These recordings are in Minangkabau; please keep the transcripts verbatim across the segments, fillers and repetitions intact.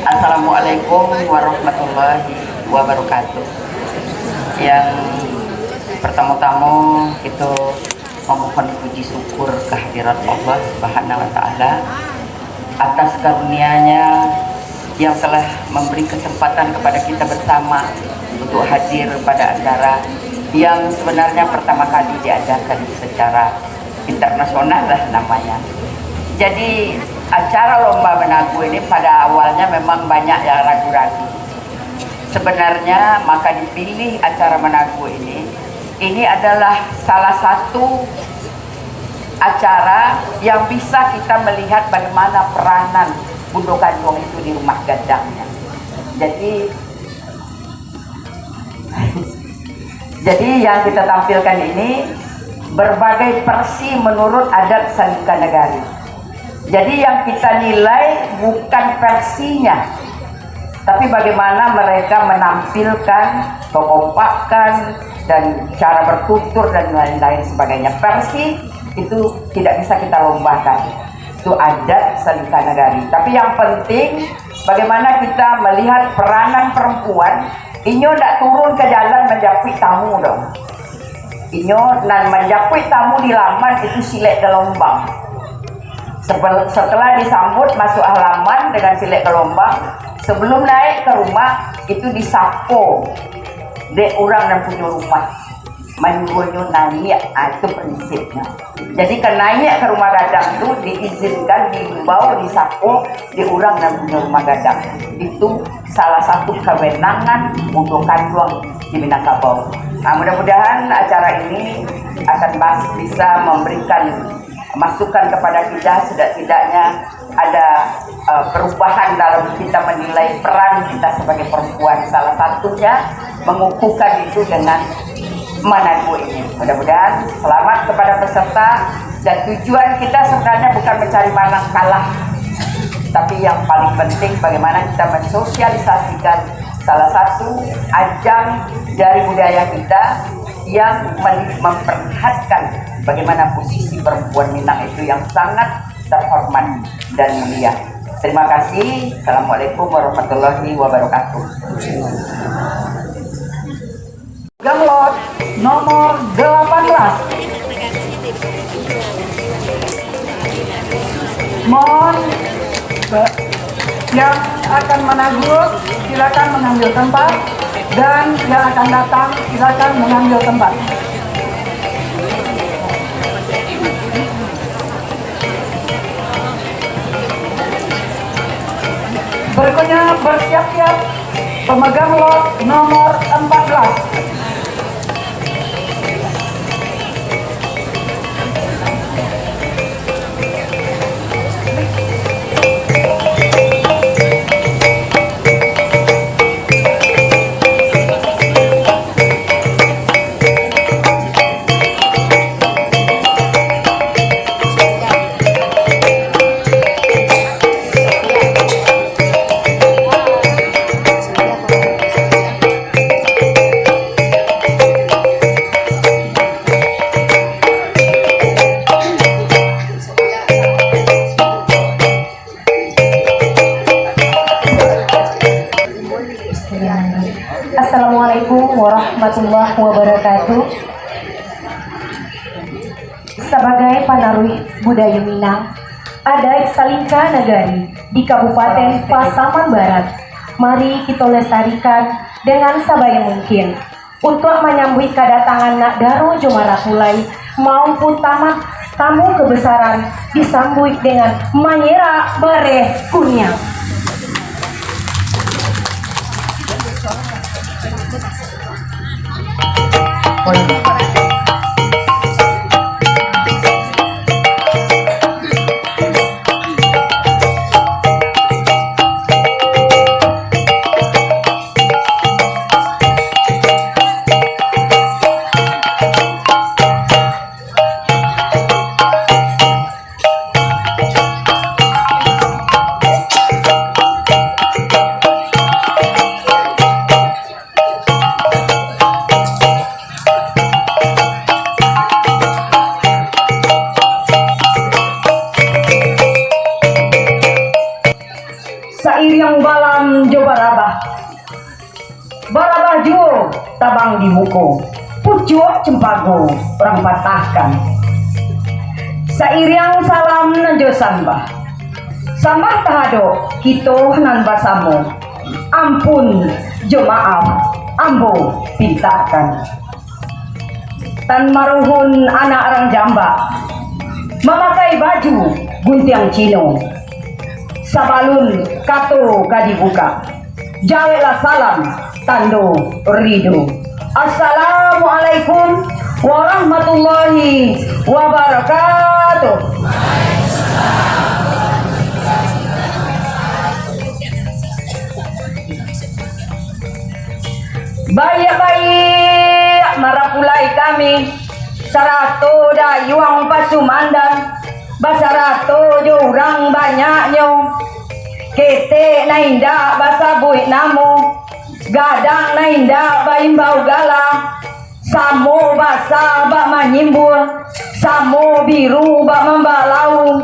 Assalamualaikum warahmatullahi wabarakatuh. Yang pertama-tama, kita memohon puji syukur kehadirat Allah Subhanahu wa Ta'ala atas karunia-Nya yang telah memberi kesempatan kepada kita bersama untuk hadir pada acara yang sebenarnya pertama kali diadakan secara internasional lah namanya. Jadi, acara lomba menaguh ini pada awalnya memang banyak yang ragu-ragu. Sebenarnya, maka dipilih acara menaguh ini, ini adalah salah satu acara yang bisa kita melihat bagaimana peranan Bundo Kanduang itu di rumah gadangnya. Jadi, jadi yang kita tampilkan ini berbagai versi menurut adat Salingka Nagari. Jadi, yang kita nilai bukan versinya, tapi bagaimana mereka menampilkan kekompakan dan cara bertutur dan lain-lain sebagainya. Versi itu tidak bisa kita lombakan. Itu adat Salingka Nagari. Tapi yang penting, bagaimana kita melihat peranan perempuan, inyo ndak turun ke jalan manjapuik tamu doh. Inyo nan manjapuik tamu di laman itu silek galombang. Sebel-, setelah disambut masuk halaman dengan silek galombang, sebelum naik ke rumah, itu disapo dek urang nan punyo rumah, manyuruahnyo naiak, ah, itu prinsipnyo. Jadi, ka naiak ka rumah gadang tu diizinkan, diimbau, disapo dek urang nan punyo rumah gadang. Itu salah satu kawenangan Bundo Kanduang di Minangkabau. Nah, mudah-mudahan acara ini akan bas-, bisa memberikan masukan kepada kita, setidak-tidaknya ada, eh, perubahan dalam kita menilai peran kita sebagai perempuan. Salah satunya mengukuhkan itu dengan menaguh ini. Mudah-mudahan selamat kepada peserta, dan tujuan kita sebenarnya bukan mencari menang kalah, tapi yang paling penting bagaimana kita mensosialisasikan salah satu ajang dari budaya kita yang men-, memperlihatkan bagaimana posisi perempuan Minang itu yang sangat terhormat dan mulia. Terima kasih. Assalamualaikum warahmatullahi wabarakatuh. Megang lot nomor delapan belas. Mohon, eh, yang akan menaguh, silakan mengambil tempat, dan yang akan datang, silakan mengambil tempat. Berikutnya, bersiap-siap pemegang lot nomor empat belas. Assalamualaikum warahmatullahi wabarakatuh. Sabagai panaruih budaya Minang, adaik Salingka Nagari di Kabupaten Pasaman Barat, mari kito lestarikan dengan sabaya mungkin. Untuak manyambuik kadatangan nak daro jo maratulai, maupun tamu, tamu kebesaran disambuik dengan manyerak bareh kuniang. Iriang balam jo barabah, barabah juo tabang di muko, pucuak cempago urang patahkan. Sairiang salam nan jo sambah, sambah tahadok kito nan basamo, ampun jo maaf ambo pintakan. Tan Maruhun anak rang Jambak, mamakai baju guntiang Cino. Sabalun kato ka dibukak, jaweklah salam tando rido. Assalamualaikum warahmatullahi wabarakatuh. Baiak-baiak marapulai kami, sarato dayuang pasumandan, basarato jo urang banyaknyo. Ketek nan indak basabuik namo, gadang nan indak baimbau gala, samo basa bak manyimbua, samo biru bak mambalau.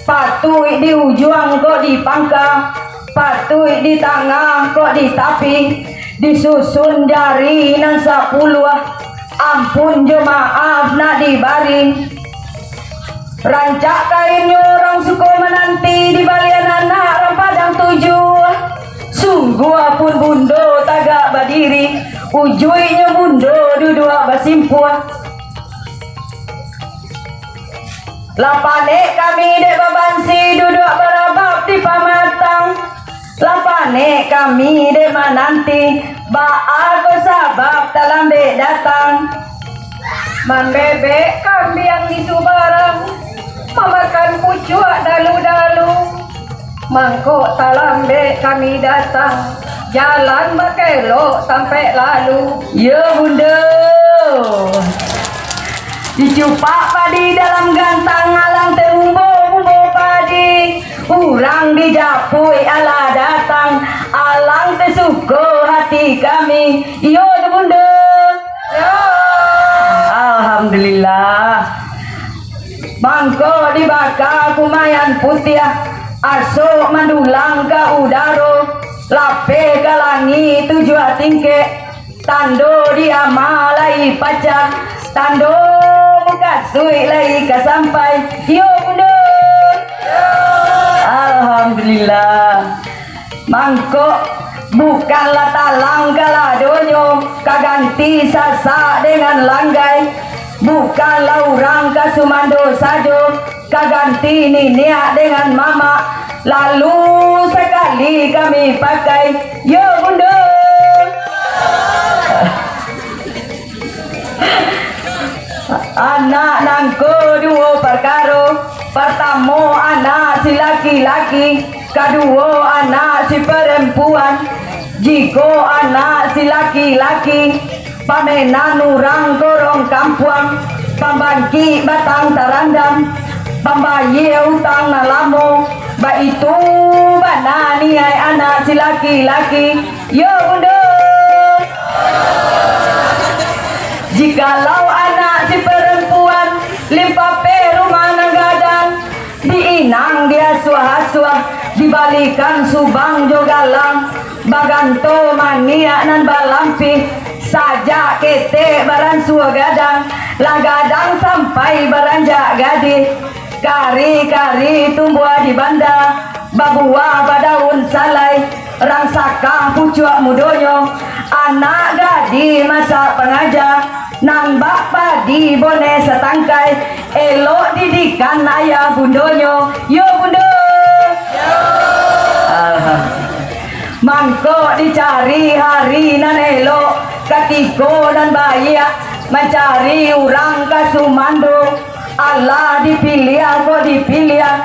Patuik di ujuang kok di pangka, patuik di tangah kok di tapi, disusun jari nan sapuluah, ampun jo maaf nak dibari. Rancak kainnyo urang suko mananti, di balian anak rang Padang Tujuah. Sungguah pun bundo tagak badiri, ujuiknyo bundo duduak basimpuah. Lah panek kami dek babansi, duduak barabab di pamatang. Lah panek kami dek mananti, baa ko sabab talambek datang. Mambebek kambiang di subarang, mamakan pucuak dalu-dalu. Mangko talambek kami datang, jalan bakelok tampek lalu. Yo, Bundo. Dicupak padi dalam gantang, alang teh mumbo-mumbo padi. Urang dijapuik alah datang, alang teh suko hati kami. Iyo tu, Bundo. Alhamdulillah. Mangko dibaka kumayan putiah, asok mandulang ka udaro, lapeh ka langik tujuah tingkek, tando di ama lai pacah, tando mukasuik lai ka sampai. Iyo, Bundo. Alhamdulillah. Mangko, bukanlah talang ka ladonyo, ka ganti sasak dengan langgai. Bukanlah urang ka sumando sajo, ka ganti niniak dengan mamak. Lalu sakali kami pakai, yo, Bundo. Anak nangko duo parkaro, partamo anak si laki-laki, kaduo anak si parampuan. Jikok anak si laki-laki, pamenan urang korong kampuang, pambangkik batang tarandam, pambayia utang nan lamo, baitu bana niaik anak si laki-laki, yo, Bundo. Jikalau anak si parampuan, limpapeh rumah nan gadang, diinang diasuah-asuah, dibalikan subang jo galang, baganto maniak nan balampih, sajak ketek baransua gadang, lah gadang sampai baranjak gadih. Kari-kari tumbuah di banda, babuah badaun salai, rangsakah pucuak mudonyo, anak gadih masak pangaja, nan bak padi boneh satangkai, elok didikan ayah bundonyo, yo, Bundo. Alhamdulillah. Mangko dicari hari nan elok, katiko nan baiak, mancari urang ka sumando, alah dipiliah kok dipiliah.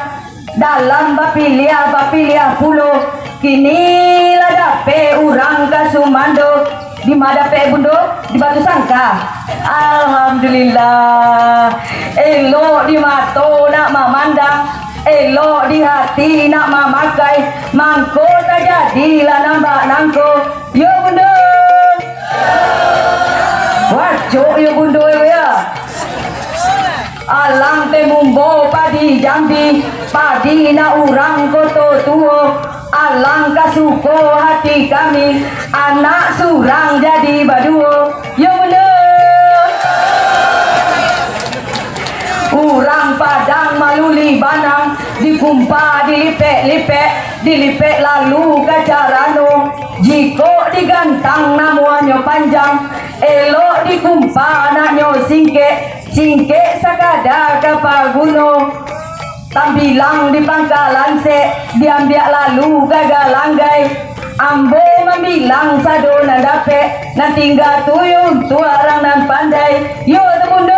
Dalam bapiliah-bapiliah pulo, kini lah dapek urang ka sumando. Di ma dapek, Bundo? Di Batusangka. Alhamdulillah. Elok di mato nak mamandang, elok di hati nak mamakai, mangko tajadilah nan bak nangko. Yo, Bundo. Wacok yo, Bundo, yo, ya. Alang teh mumbo padi Jambi, padi nak urang Koto Tuo. Langkah suko hati kami, anak surang jadi baduo. Yo bunda. Urang Padang maluli banang, dikumpa dilipek-lipek, dilipek lalu ka carano. Jikok digantang namuahnyo panjang, elok dikumpa naknyo singkek, singkek sakada ka paguno. Tambilang di pangkalan sek, diambiak lalu ka galanggai. Ambo mambilang sado nan dapek, nan tingga tu yo untuak urang nan pandai. Yo tu bundo.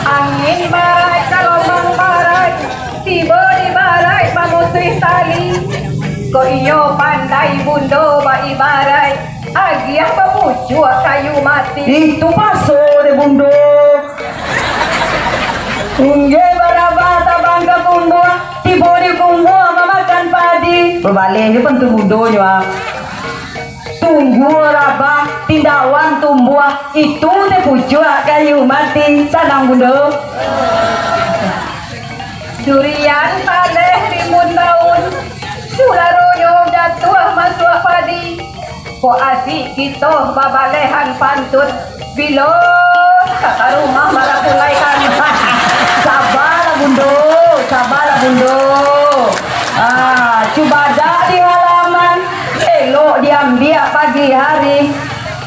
Angin barai, kalombang barai, tibo di barai mamutuih tali. Kok iyo pandai bundo baibarai, agiah bapucuak kayu mati. Itu paso deh bundo. Inggih barabah tabang ka kumbuah, tibo di kumbuah mamakan padi. Babaleh jo pantun mudonyo, ah. Tunggu rabah, tindawan tumbuah, itu teh pucuak kayu mati. Sanang, Bundo. Durian taleh rimbun daun, sularonyo jatuah masuak padi. Kok asik kito babalehan pantun, bilo ka rumah marapulai kami. Sabarlah, Bundo, sabarlah, Bundo. Ah, cubadak di halaman, elok diambiak pagi hari.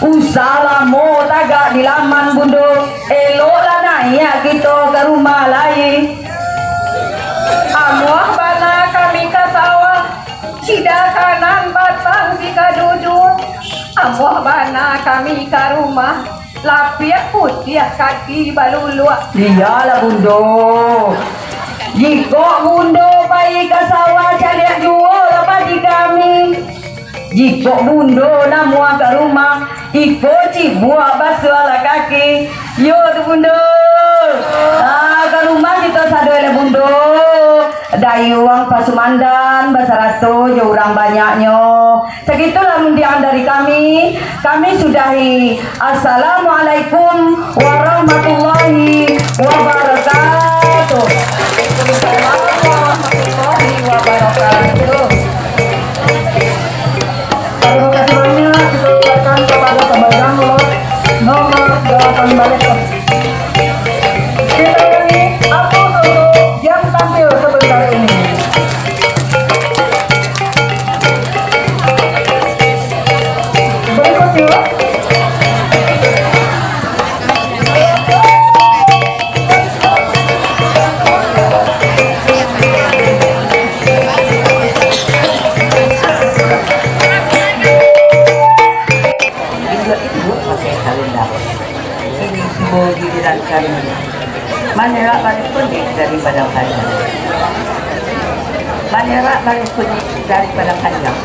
Usah lamo tagak di laman, Bundo, eloklah naiak kito ka rumah lai. Amuah bana kami ka sawah, sida kanan batang sika duduk. Amuah bana kami ka rumah, lapiak putiah kaki baluluak. Iyolah, Bundo. Jikok Bundo pai ka sawah, caliak juo lah padi kami. Jikok Bundo namuah ka rumah, iko cibuak basuahlah kaki. Yo tu, Bundo. Ah, ka rumah kito sado lah, Bundo. Dayuang Pasumandan basarato jo urang banyaknyo. Sagitulah rundiang dari kami. Kami sudahi. Assalamualaikum warahmatullahi wabarakatuh. Waalaikumsalam warahmatullahi wabarakatuh. Terima kasih banyak kita ucapkan kepada Pak Bambang Lor nomor delapan belas. Kita beri aplaus untuk yang tampil sebentar ini. Berikutnya, Induak-induak pakai salendang. Kini tibo giliran kami. Manerak bareh kunik dari Padang Panjang. Manerak bareh kunik dari Padang Panjang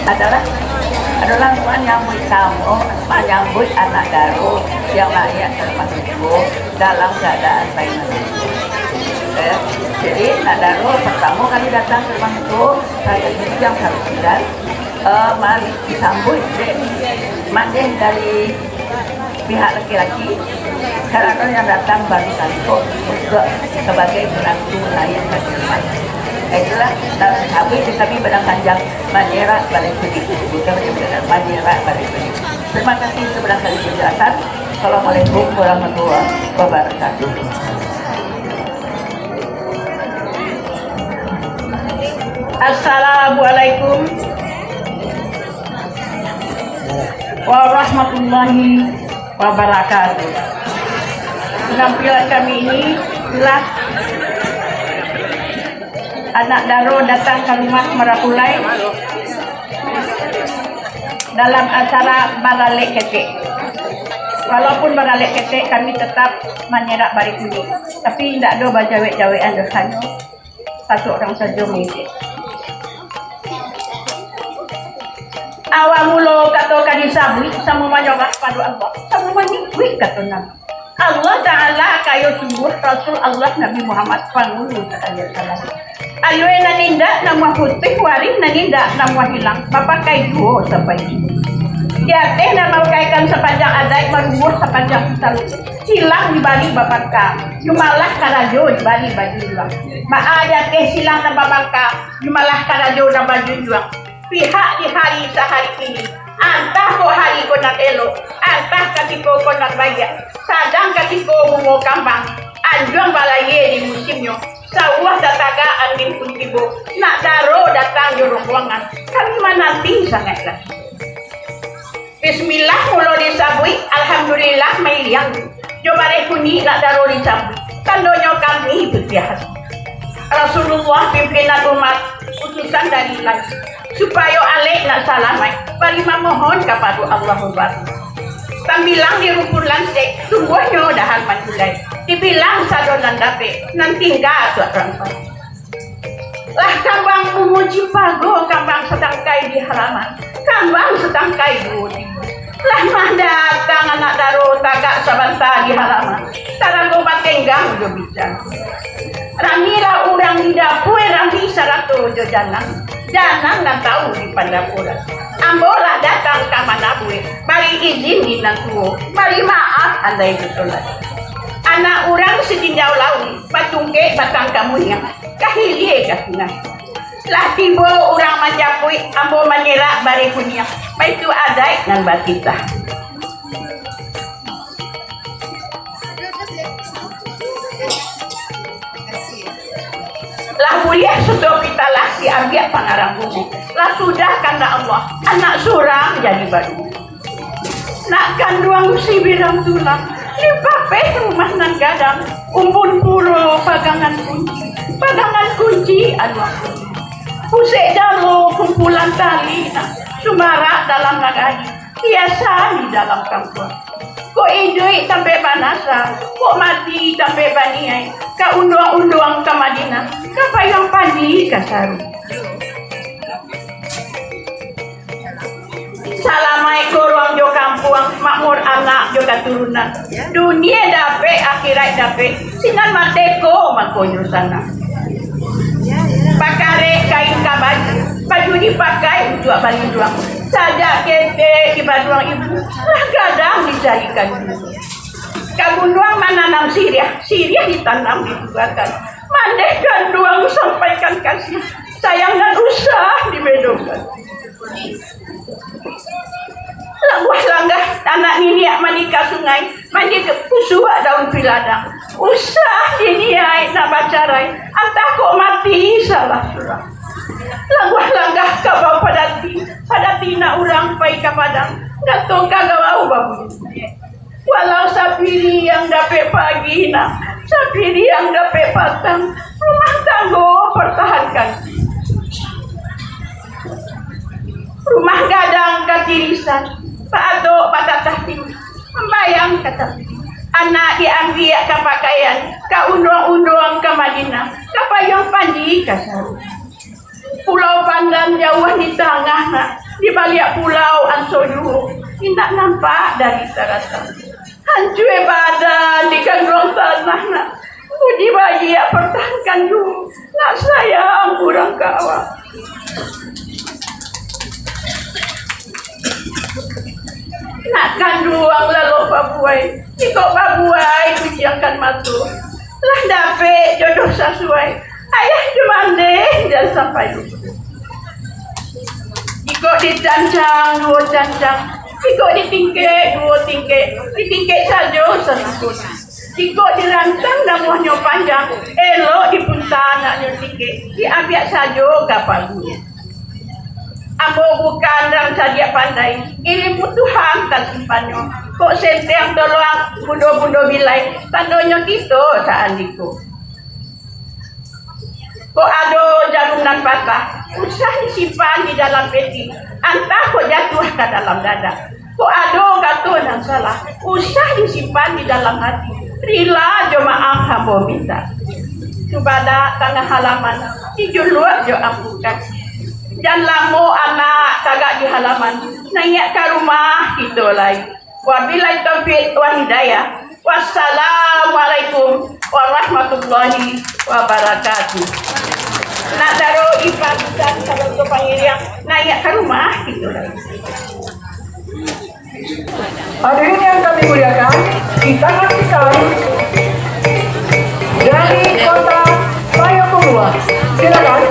adalah, adalah manyambuik tamu, manyambuik anak daro yang lahia ka rumah tibo dalam keadaan baik. Eh, jadi, anak daro pertamo kali datang ka rumah tibo, kali yang harus bilang, eh, mari disambuik dek mandeh dari pihak laki-laki, karano yang datang baru kali ko untuak sabagai menantu naiak ka rumah. Itulah, dan habis di kami Padang Panjang, manyerak balai kunik, bukan macam tu, manyerak balai kunik. Terima kasih untuk barangkali penjelasan. Assalamualaikum warahmatullahi wabarakatuh. Assalamualaikum warahmatullahi wabarakatuh. Penampilan kami ini telah anak daro datang ka rumah marapulai dalam acara baralek ketek. Walaupun baralek ketek, kami tetap manyerak balai kunik, tapi indak ado bajawek-jawekan dosanyo. Satu urang sajo mangecek. Awal mulo kato ka disabuik, samo manyorak pado Allah, samo manyibuik kato Nabi. Allah Ta'ala kayo sungguah, Rasul Allah Nabi Muhammad, pangulu sakalian salam. Alua nan indak namuah putuih, warih nan indak namuah hilang, bapakai juo sampai kini. Di ateh nan mabakaikan sapanjang adaik, marubuah sapanjang pitalu. Silang dibari babangka, jumalah karajo dibari bajunjuang. Baa di ateh silang nan babangka, jumalah karajo nan bajunjuang. Pihak di hari sahari kini, antah kok hari ko nan elok, antah katiko ko nan baiak, sadang katiko bungo kambang, anjuang balayie di musimnyo, sauah tatagak angin pun tibo, nak daro datang jo rombongan, kami mananti sangaiklah. Bismillah mulo disabuik, alhamdulillah mairiang. Jo bareh kunik nak daro disambuik, tandonyo kami putiah hati. Rasulullah pimpinan umat, utusan dari langik, supayo alek nak salamaik, bari mamohon kapado Allah Subhanahu. Tambilang di rumpun lansek, tumbuahnyo dahan manjulai, dibilang sado nan dapek, nan tingga tuak rampai. Lah kambang bungo cimpago, kambang satangkai di halaman, kambang satangkai duo tigo. Lah mah datang anak daro tagak sabanta di halaman, tarago batenggang jo bincang. Ramilah urang di dapua, rami sarato jo janang, janang nan tau di pandaporan. Ambo lah datang ka manabuik, bari izin di nan tuo, bari maaf andai basalah. Anak urang sajinjau lauik, batungkek batang kamuiang, ka hilie ka sungai. Lah tibo urang manjapuik, ambo manyerak bareh kuniang, baitu adaik nan batitah. Lah buliah sudah pitalah diambiak pangarang bungo. Lah sudah kandak Allah, anak surang jadi baduo. Nak kanduang sibirang tulang, dipapeh rumah nan gadang, umbun pulo pagangan kunci, pagangan kunci aduang kunci. Pusek jalo kumpulan tali, nak sumarak dalam nagari, hiasan di dalam kampuang. Kok iduik tampek banasa, kok mati tampek baniaik, ka unduang-unduang ka Madinah, ka payuang panji ka saru. Salamaik goruang jo kampuang, makmur anak jo katurunan. Dunia dapek, akhirat dapek, sinan mardeko mangkonyo sanang. Bakarek kain ka baju, baju dipakai untuak balinduang. Sajak ketek di baduang ibu, lah gadang dicarikan duo. Ka gunduang mananam siriah, siriah ditanam ditubuakan. Mandeh kanduang sampaikan kasih, sayang nan usah dibedokan. Labuah langgah anak niniak mandi ka sungai, mandi ka pusuak daun piladang. Usah diniaik nak bacarai, antah kok mati salah surang. Labuah langgah kabau padati, padati nak urang pai ka padang, gato ka gawau babunyi. Walau sapiriang dapek pagi nak, sapiriang dapek patang, rumah tanggo partahankan. Rumah gadang katirisan, patok batatah tinggi, mambayang ka tapi. Anak diambiak ka pakaian, ka unduang-unduang ka Madinah, ka payuang panji ka saru. Pulau Pandan jauah di tangah nak, di baliak pulau Anso juo, indak nampak dari tarata. Hancua badan di kanduang tanah nak, budi baiak partahankan juo, nak sayang urang ka awak. Nak kanduang lalok babuai, jikok babuai kuciangkan mato, lah dapek jodoh sasuai, ayah jo mandeh jan sampai lupo. Jikok dicancang duo cancang, jikok ditingkek duo tingkek, ditingkek sajo sanakun. Jikok dirantang namuahnyo panjang, elok dipunta anaknyo tingkek, diambiak sajo ka pagu. Ambo bukan rang cadiak pandai, ilmu Tuhan tasimpannyo. Kok senteng toloang bundo-bundo bilai, tandonyo kito saandiko. Kok ado jarum nan patah, usah disimpan di dalam peti, antah kok jatuah ka dalam dada. Kok ado kato nan salah, usah disimpan di dalam hati, rila jo maaf ambo minta. Cubadak tangah halaman, dijuluak jo ampukan. Jan lamo anak tagak di halaman, naiak ka rumah kito lai. Wabillahi taufiq wal hidayah. Wassalamualaikum warahmatullahi wabarakatuh. Nak taruh ipan ikan kalau tu pangiriang, naiak ka rumah kito lai. Di tangan pisang dari kota Payakumbuah. Silakan.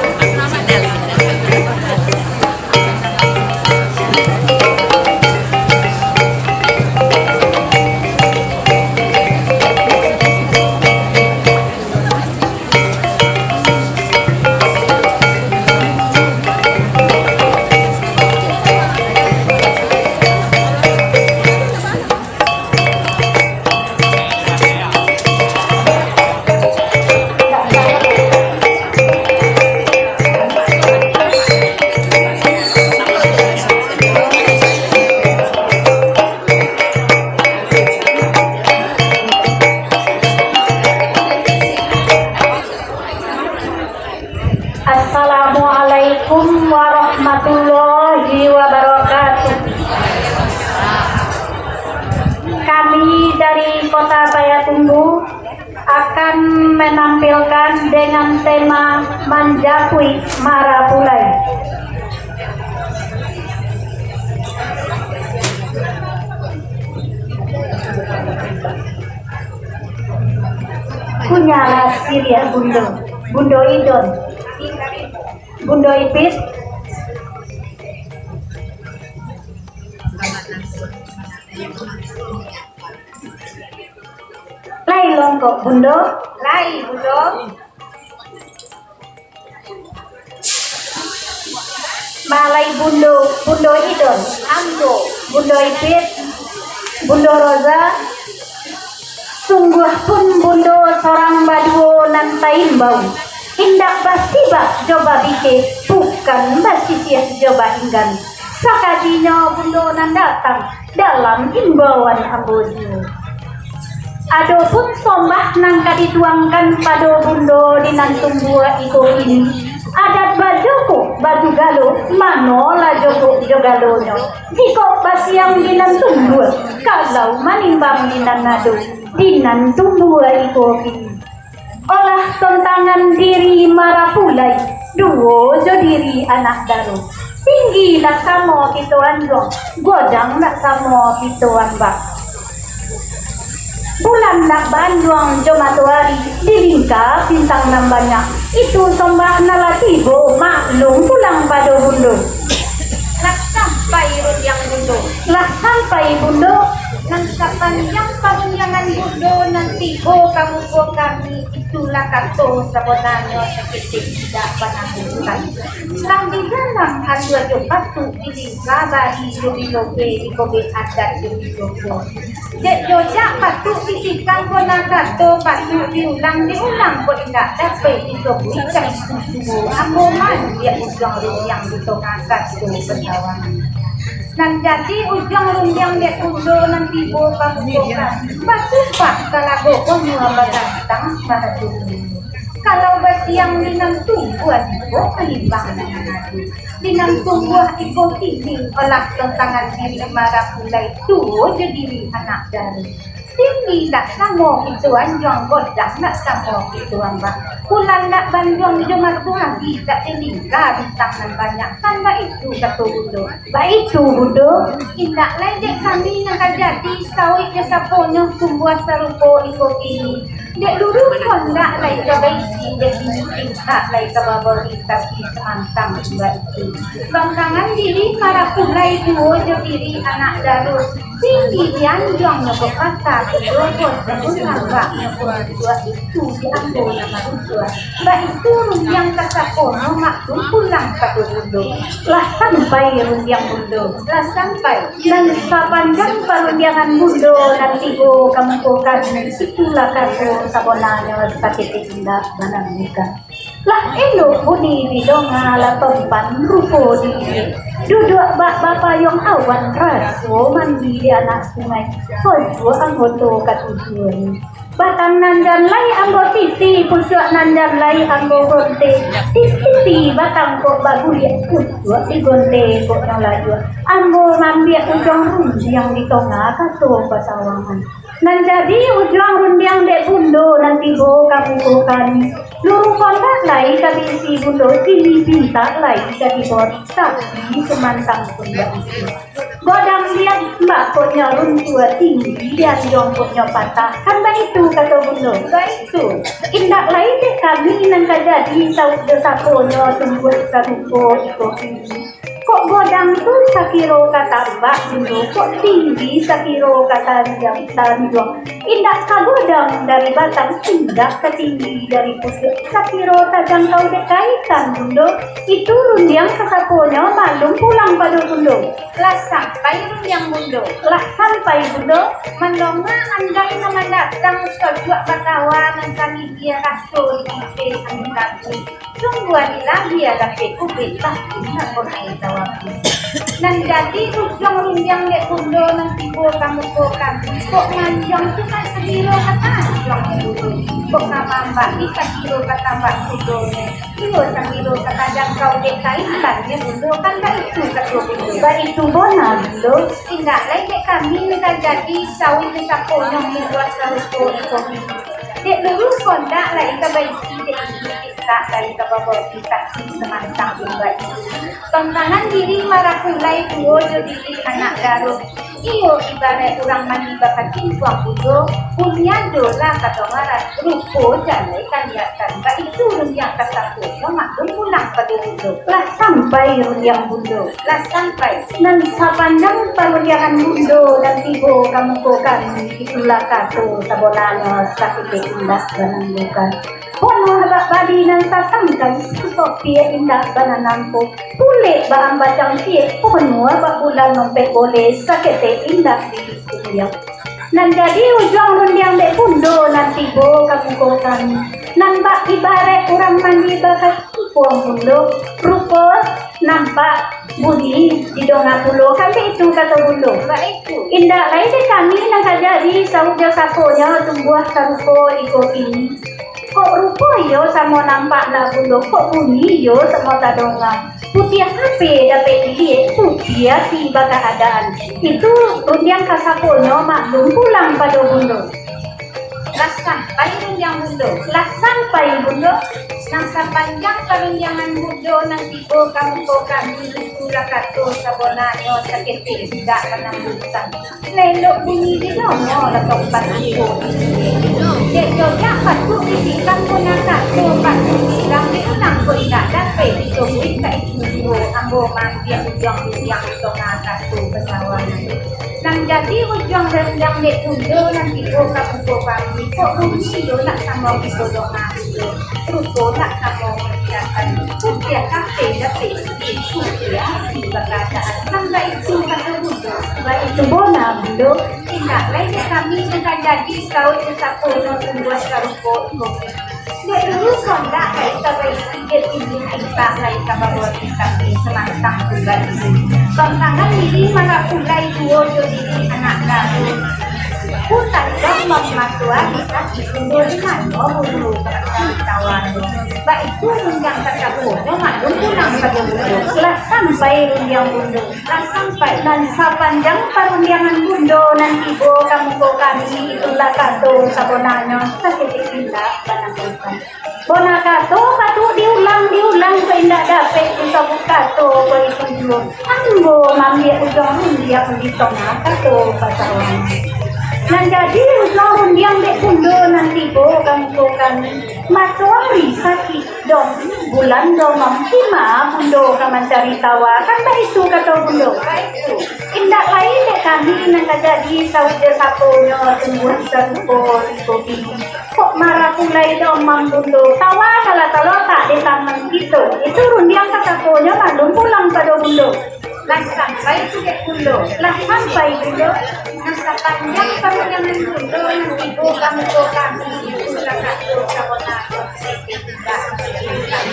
Assalamualaikum warahmatullahi wabarakatuh. Kami dari Kota Payakumbuah akan menampilkan dengan tema Manjapuik Marapulai. Punyalah siriah Bundo, Bundo Idon, Bundo Ipit. Lai longkok, Bundo? Lai, Bundo. Malai Bundo, Bundo Idon, ambo, Bundo Ipit, Bundo Roza, sungguahpun Bundo sorang baduo nan taimbau, indak basibak jo babike, bukan basisiah jo bainggan. Sakadinyo Bundo nan datang dalam imbauan ambo juo. Adopun sombah nan ka dituangkan pado Bundo di nan tumbuah iko kini, adat bajokok bajugalo, manolah jokok jugalonyo. Jikok basiang di nan tumbuah, kalau manimbang di nan ado, di nan tumbuah iko kini. Olah tontangan diri marapulai, duo jo diri anak daro. Tinggi ndak samo kito anjuang, godang ndak samo kito ambak. Bulan ndak baanjuang jo matoari, di lingka bintang nan banyak. Itu sombah nan lah tibo, maklum pulang pado Bundo. Lah sampai rundiang Bundo. Lah sampai Bundo. Nan sapanjang parundiangan Bundo nan tibo ka muko kami, itulah kato sabananyo saketek indak pananggutan. Lah di dalam atua jo patuik, di lingka bari jo bilobe, di kobek adat jo bilobe. Dek jojak patuik ditikam, ko nan kato patuik diulang, diulang ko indak dapek disobuikan. Ambo mandiak ujuang rundiang di tongah kato pasawangan. Nan jadi ujuang rundiang dek Bundo nan tibo pamukokan, batumpah kalago banua bagantang marajuni. Kalau basiang di nan tumbuah iko, manimbang di nan ado. Di nan tumbuah iko kini, olah tontangan diri marapulai, duo jo diri anak daro. Tinggi ndak samo kito anjuang, godang ndak samo kito ambak. Bulan ndak baanjuang jo matoari, dak di lingka bintang nan banyak, kan baitu kato Bundo. Baitu, Bundo. Indak lai dek kami nan ka jadi, sawik jo saponyo tumbuah sarupo iko kini. Dek luru ko ndak lai ka baisi, dek bini pintak lai ka babari, tapi samantang baitu. Bantangan diri marapulai, duo jo diri anak daro. Tinggi di anjuang nyo bapatah, kedobo sabun lambak nyo batutuak, itu di ambo nan marutuak. Baitu rundiang ka sapono, maklum pulang pado Bundo. Lah sampai rundiang Bundo. Lah sampai. Nan sapanjang parundiangan Bundo nan tibo ka muko kami, itulah kato sabananyo saketek indak pananggutan. Lah elok bunyi didonga, lah tampan rupo diliek. Duduak bak bapayuang awan, raso mandi di anak sungai. Ko juo anggoto katujuah ni. Batang nan jan lai ambo titi, pucuak nan jan lai ambo gonte. Dititi batang kok baguliak, pucuak digonte kok nyo layua. Ambo mambiak ujuang rundiang di tongah kato pasawangan. Nan jadi ujuang rundiang dek Bundo nan tibo ka muko kami. Luru kondak lai ka bisi Bundo, tinggi pintak lai ka dibori, tapi samantang pun baitu. Godang liak mbak koknyo runtuah tinggi, di anjuang koknyo patah. Kan baitu kato Bundo. Baitu. Indak lai dek kami nan ka jadi, sauik jo saponyo tumbuah sarupo iko kini. Kok godang tu sakiro ka tambak Bundo, kok tinggi sakiro ka tanjang tanjuang. Indak ka godang dari batang, indak ka tinggi dari pucuak, sakiro tajangkau dek kaitan Bundo. Itu rundiang ka saponyo, maklum pulang pado Bundo. Lah sampai rundiang Bundo. Lah sampai Bundo. Mandonga andai nan mandatang, sojuak batawa nan sagigia raso di bibia angin labu. Sungguah dilah bia dapek ubek, pasti nak konai tawapi. Nan jadi ujuang rundiang dek Bundo nan tibo ka muko kami, kok manjuang tu kan sakiro ka tanjuang Bundo, kok ka mambak di sakiro ka tambak Bundo nyo, iyo sakiro ka tajangkau dek kaitan nyo Bundo, kan baitu kato Bundo. Baitu bona Bundo. Indak lai dek kami nan ka jadi, sauik jo saponyo tumbuah sarupo iko kini. Dek luru kondak lai ka baisi, dek tinggi pintak lai ka babori, tapi samantang pun baitu. Tantangan diri marapulai duo jo diri anak daro. Iyo ibaraik urang mandi bakatimpuang Bundo, bunyi ado lah kadangaran, rupo jalai kalihatan, baitu rundiang ka saponyo, maklum pulang pado Bundo. Lah sampai rundiang Bundo. Lah sampai. Nan sapanjang parundiangan Bundo nan tibo ka muko kami, itulah kato sabonanyo, saketek indak bananggukan. Ponuah bak badi nan satangkai, satopiak indak bananampo. Pulek bak ambacang ciek, ponuah bak bulan ompek boleh, saketek indak dihitung. Nan jadi ujuang rundiang dek Bundo nan tibo ka muko kami. Nan bak ibaraik urang mandi bakatimpuang Bundo, rupo nampak bunyi didonga pulo, kan baitu kato Bundo. Baitu. Indak lai dek kami nan ka jadi, sauik jo saponyo tumbuah sarupo iko kini. Kok rupo iyo samo nampak nak Bundo, kok bunyi iyo samo tadonga. Putiah ape dapek diliek, putiah ati bakaadaan. Itu rundiang ka saponyo, maklum pulang pado Bundo. Lah sampai rundiang Bundo. Lah sampai Bundo. Nan sapanjang parundiangan Bundo nan tibo ka muko kami, itulah kato sabonanyo, saketek indak bananggukan. Lelok bunyi di domo latok batuko. Dek jojak patuik ditikam, bona kato patuik bilang, diulang ko indak dapek dituruik, ka itu juo ambo maambiak ujuang rundiang di tongah kato pasawahan. Nan jadi ujuang rundiang dek Bundo nan tibo ka muko kami, kok bunyi iyo nak samo kito donga. Rupo nak samo kalihatan, putiah ape dapek diliek, putiah ati bakaadaan. Nan baitu kato Bundo. Baitu bona Bundo. Indak lai dek kami nan ka jadi, sauik jo saponyo tumbuah sarupo iko kini. Dek luru kondak lai ka baisi, dek tinggi pintak lai ka babori, tapi samantang pun baitu. Tantangan diri marapulai duo jo diri anak daro. Bulan Ramadan matoari, sakik Bundo, di mano Bundo ka mancari tawanyo. Baitu rundiang ka saponyo, maklum pulang pado Bundo. Lah sampai rundiang Bundo. Lah sampai. Nan sapanjang parundiangan Bundo nan tibo ka muko kami, itulah kato sabonanyo, saketek indak bananggukan. Bona kato patuik diulang-diulang, ko indak dapek disabuik kato ko itu juo. Ambo maambiak ujuang rundiang di tongah kato pasawahan. Nan jadi ujuang rundiang dek Bundo nan tibo ka muko kami. Matoari sakik dong, bulan domam, di ma Bundo ka mancari tawa, kan baitu kato Bundo. Indak lai dek kami nan ka jadi, sauik jo saponyo tumbuah sarupo iko kini. Kok marapulai domam Bundo, tawa salah talotak di tangan kito. Itu rundiang ka saponyo, maklum pulang pado Bundo. Lah sampai tu dek Bundo. Lah sampai Bundo. Nan sapanjang parundiangan Bundo nan tibo ka muko kami, itulah kato sabonanyo, saketek indak bananggukan.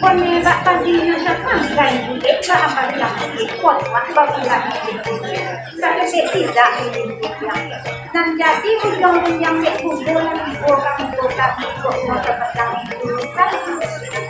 Kone bak padinyo sapangkai bulek, bak ambacang ciek, ponuah bak bulan ompek boleh, saketek indak dihitung. Nan jadi ujuang rundiang dek Bundo nan tibo ka muko kami, kok nyo sapatang itu kan.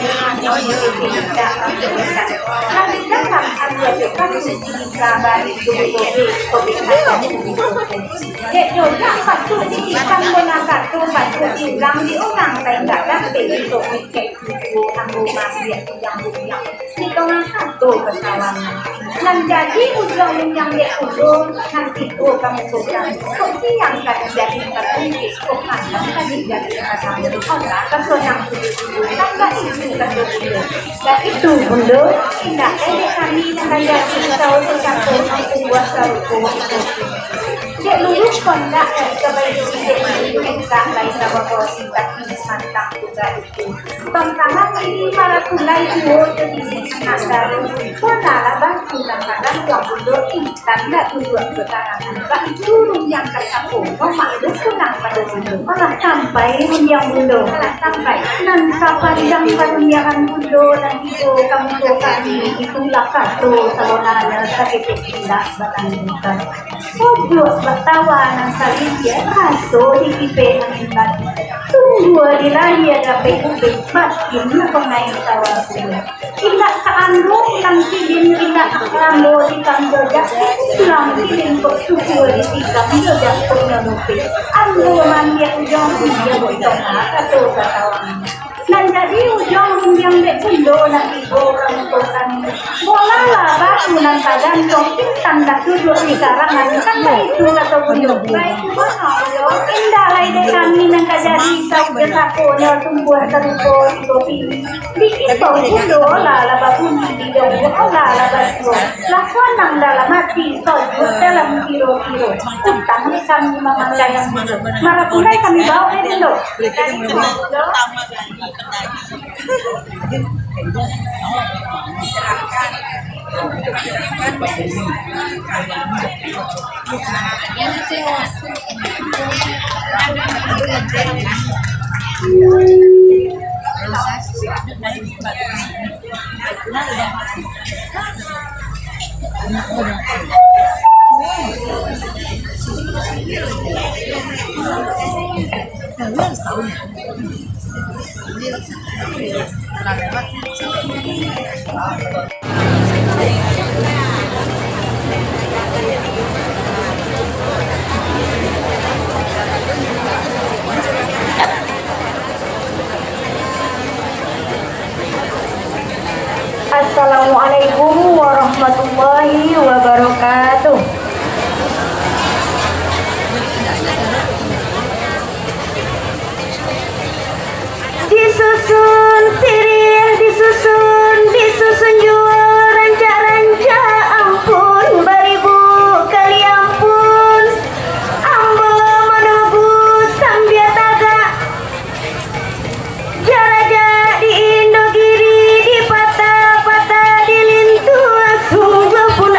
Nan di dalam ado ajo kasu, sirika, bari, dobe-dobe, tobek kaca. Dek dodak patuik diikam, bona kato patuik diulang, di urang lain dak dapek untuak mangecek tujuah ambo maambiak bujang-bujang di tangah kato kasawangan. Nan jadi ujuang rundiang dek pulo, nan tibo ka muko kami, kok siang ka dijadian patungkik, kok malam ka dijadian patangguang, alah ka sonang tuduik-tuduik, tambah itu ka tuduik. Baitu, Bundo, indak lai dek kami nan ka jadi tau sasako nan pambuek sarupo itu. Dek lulus kondak dari kabaiak dek lulus entak lai ka babawa singkat ini mantang tungga itu. Tongkangan ini marapulai duo jo diri anak daro, ponalah batu nan kadang tuang Bundo intan dak tunjuak jo tangan. Baitu rundiang kasapo, mamaklum punang pado Bundo. Alah sampai rundiang Bundo, alah sampai. Nan sapanjang parundiangan Bundo nan tibo ka muko kami, itulah kato sabonanyo saketek indak balanjutan. Pojok batawa nan salingkia, raso dikipeh angin bagi. Sungguah di lahia dapek ubek, batin pangai tawa Bundo. Indak ka ando ulang sidin, indak ka ando tikam jojak, ulang sidin kok suko ditikam jojak kok nyodopik. Ando maambiak ujuang rundiang di tongah kato kasawangan. Nan jadi ujuang rundiang dek Bundo nan tibo ka muko kami. Bolalah batu nan tagantuang, intan nan duduak di karangan, kan baitu kato Bundo. Baitu bana, Bundo. Indak lai dek kami nan ka jadi, sajo sakonyo tumbuah sarupo di kopi. Di kito Bundo, alah lah babunyi, di Dobo, alah lah basuo. Lah sanang dalam ati, sojuak dalam kiro-kiro. Utang dek kami mamakai yang Bundo. Marapulai kami baok dek Bundo. Dari Bundo. Assalamualaikum warahmatullahi wabarakatuh. Disusun siriah, disusun, disusun juo rancak-rancak, ampun, baribu kali ampun. Ambo manunggu sambia tagak. Jarajak di Indogiri, di patah-patah di lintuang, sungguah pun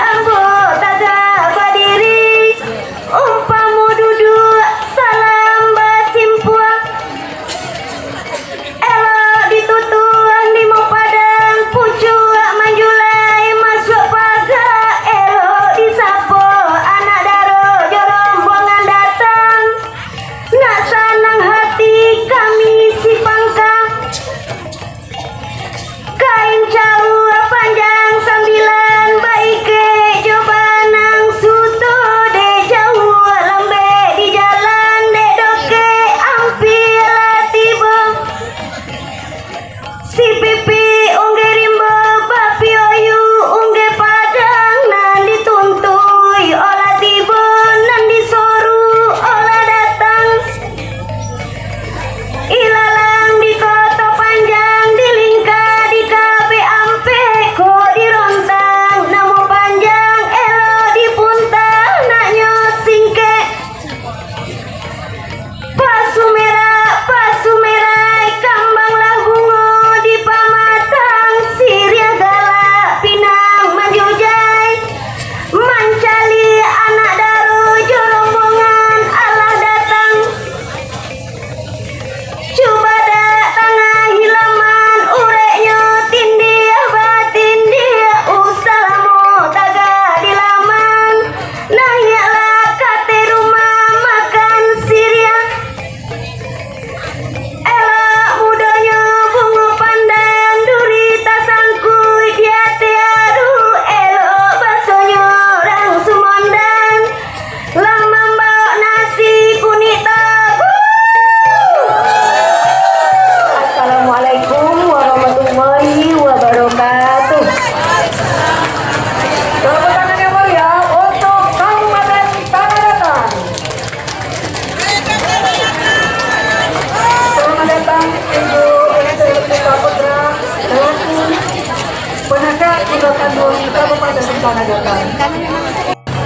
Kabupaten Tanah Datar.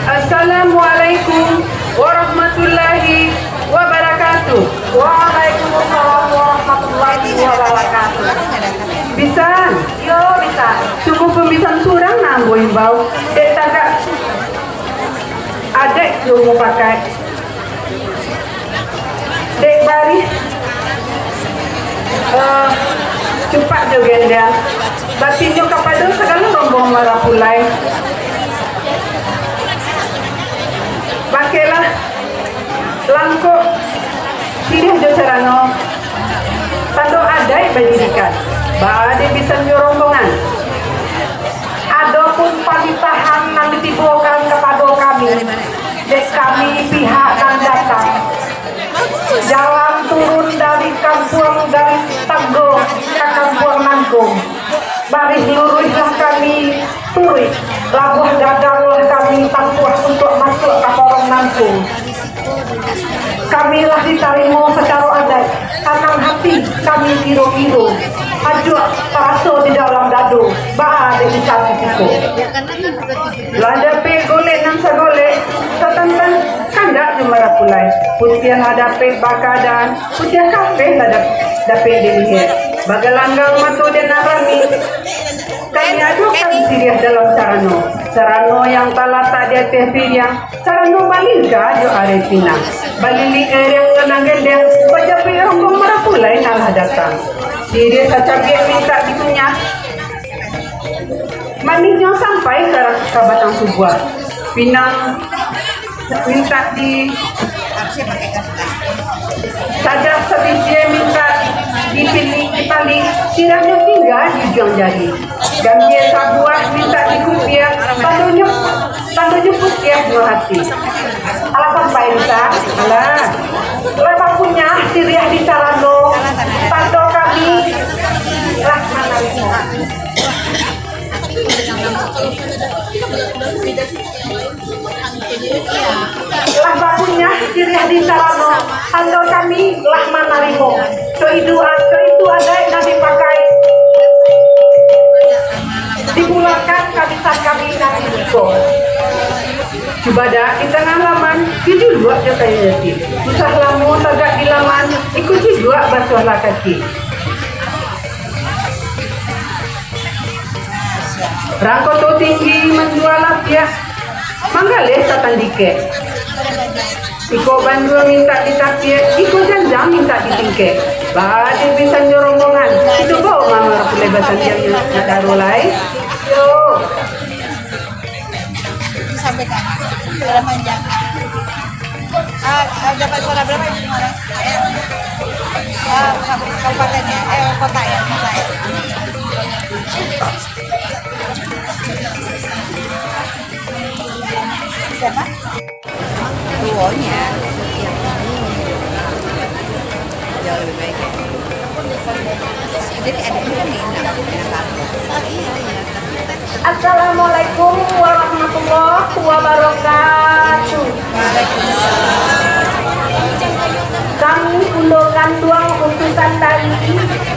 Assalamualaikum warahmatullahi wabarakatuh. Waalaikumsalam warahmatullahi wabarakatuh. Bisan? Yo, bisan. Sungguahpun bisan surang nan ambo imbau. Dek tagak adaik jo mupakat. Dek barih, eh, cupak jo gendeang, batinyo kapado sagalo rombongan marapulai. Bakehlah, langkok, siriah jo carano, tando adaik badirikan, baa dek bisan jo rombongan. Adopun panitahan nan ditibokan kapado kami, dek kami pihak nan datang, jalan turun dari kampuang dari Tanggo ka kampuang Nangko. Barih luruihlah kami turuik, labuah gadanglah kami tampuah untuak masuak ka porong Nangko. Kami lah ditarimo sacaro adaik, sanang hati kami kiro-kiro, ajuak taraso di dalam dado, baa dek di kami siko. Lah dapek golek nan sagolek, satantang kandak jo marapulai. Putiah lah dapek bakaadaan, putiah kapeh lah dap-, dapek dilihek. Bagalanggang mato dek nan rami. Kami adokan siriah dalam carano, carano yang talatak di ateh piriang, carano balingka jo areh pinang. Balilik ariang jo nan gendeang, bajapuik rombong marapulai nan lah datang. Siriah sacabiak mintak dikunyah, manihnyo sampai ka, ka batang tubuah. Pinang mintak di, sadah sabiji mintak dipilih, dipalih, sirahnyo tingga di ujuang jari. Gambia sabuah mintak di kupiah, tandonyo, tandonyo putiah jo hati. Alah sampai mintak, alah. Lah bakunyah siriah di carano, tando kami lah manarimo. Lah bakunyah siriah di carano, tando kami lah manarimo. Coidu, coitu adaik nan dipakai, dibulakan kabisan kami nan di siko. Cubadak di tangah laman, dijuluak jo kayu jati. Usah lamo tagak di laman, iko jujuak basuahlah kaki. Rang Koto Tinggi manjua lapiak, manggaleh satandikek. Iko bandua mintak ditapiak, iko janjang mintak ditingkek. Baa dek bisan jo rombongan, kito bao mah marapulai basandiang nak daro lai. Yo. Disampaikan. Dalam panjang. Ah, ah, dapat suara berapa itu kemarin? Ah, kab-, kabupaten ya? Eh, kota ya? Kota ya? Siapa? Duonya. Jauh lebih baik ya. Jadi ada ini kan enak, enak banget. Oh, iya, iya. Assalamualaikum warahmatullahi wabarakatuh. Kami Undo Kanduang Utusan Dari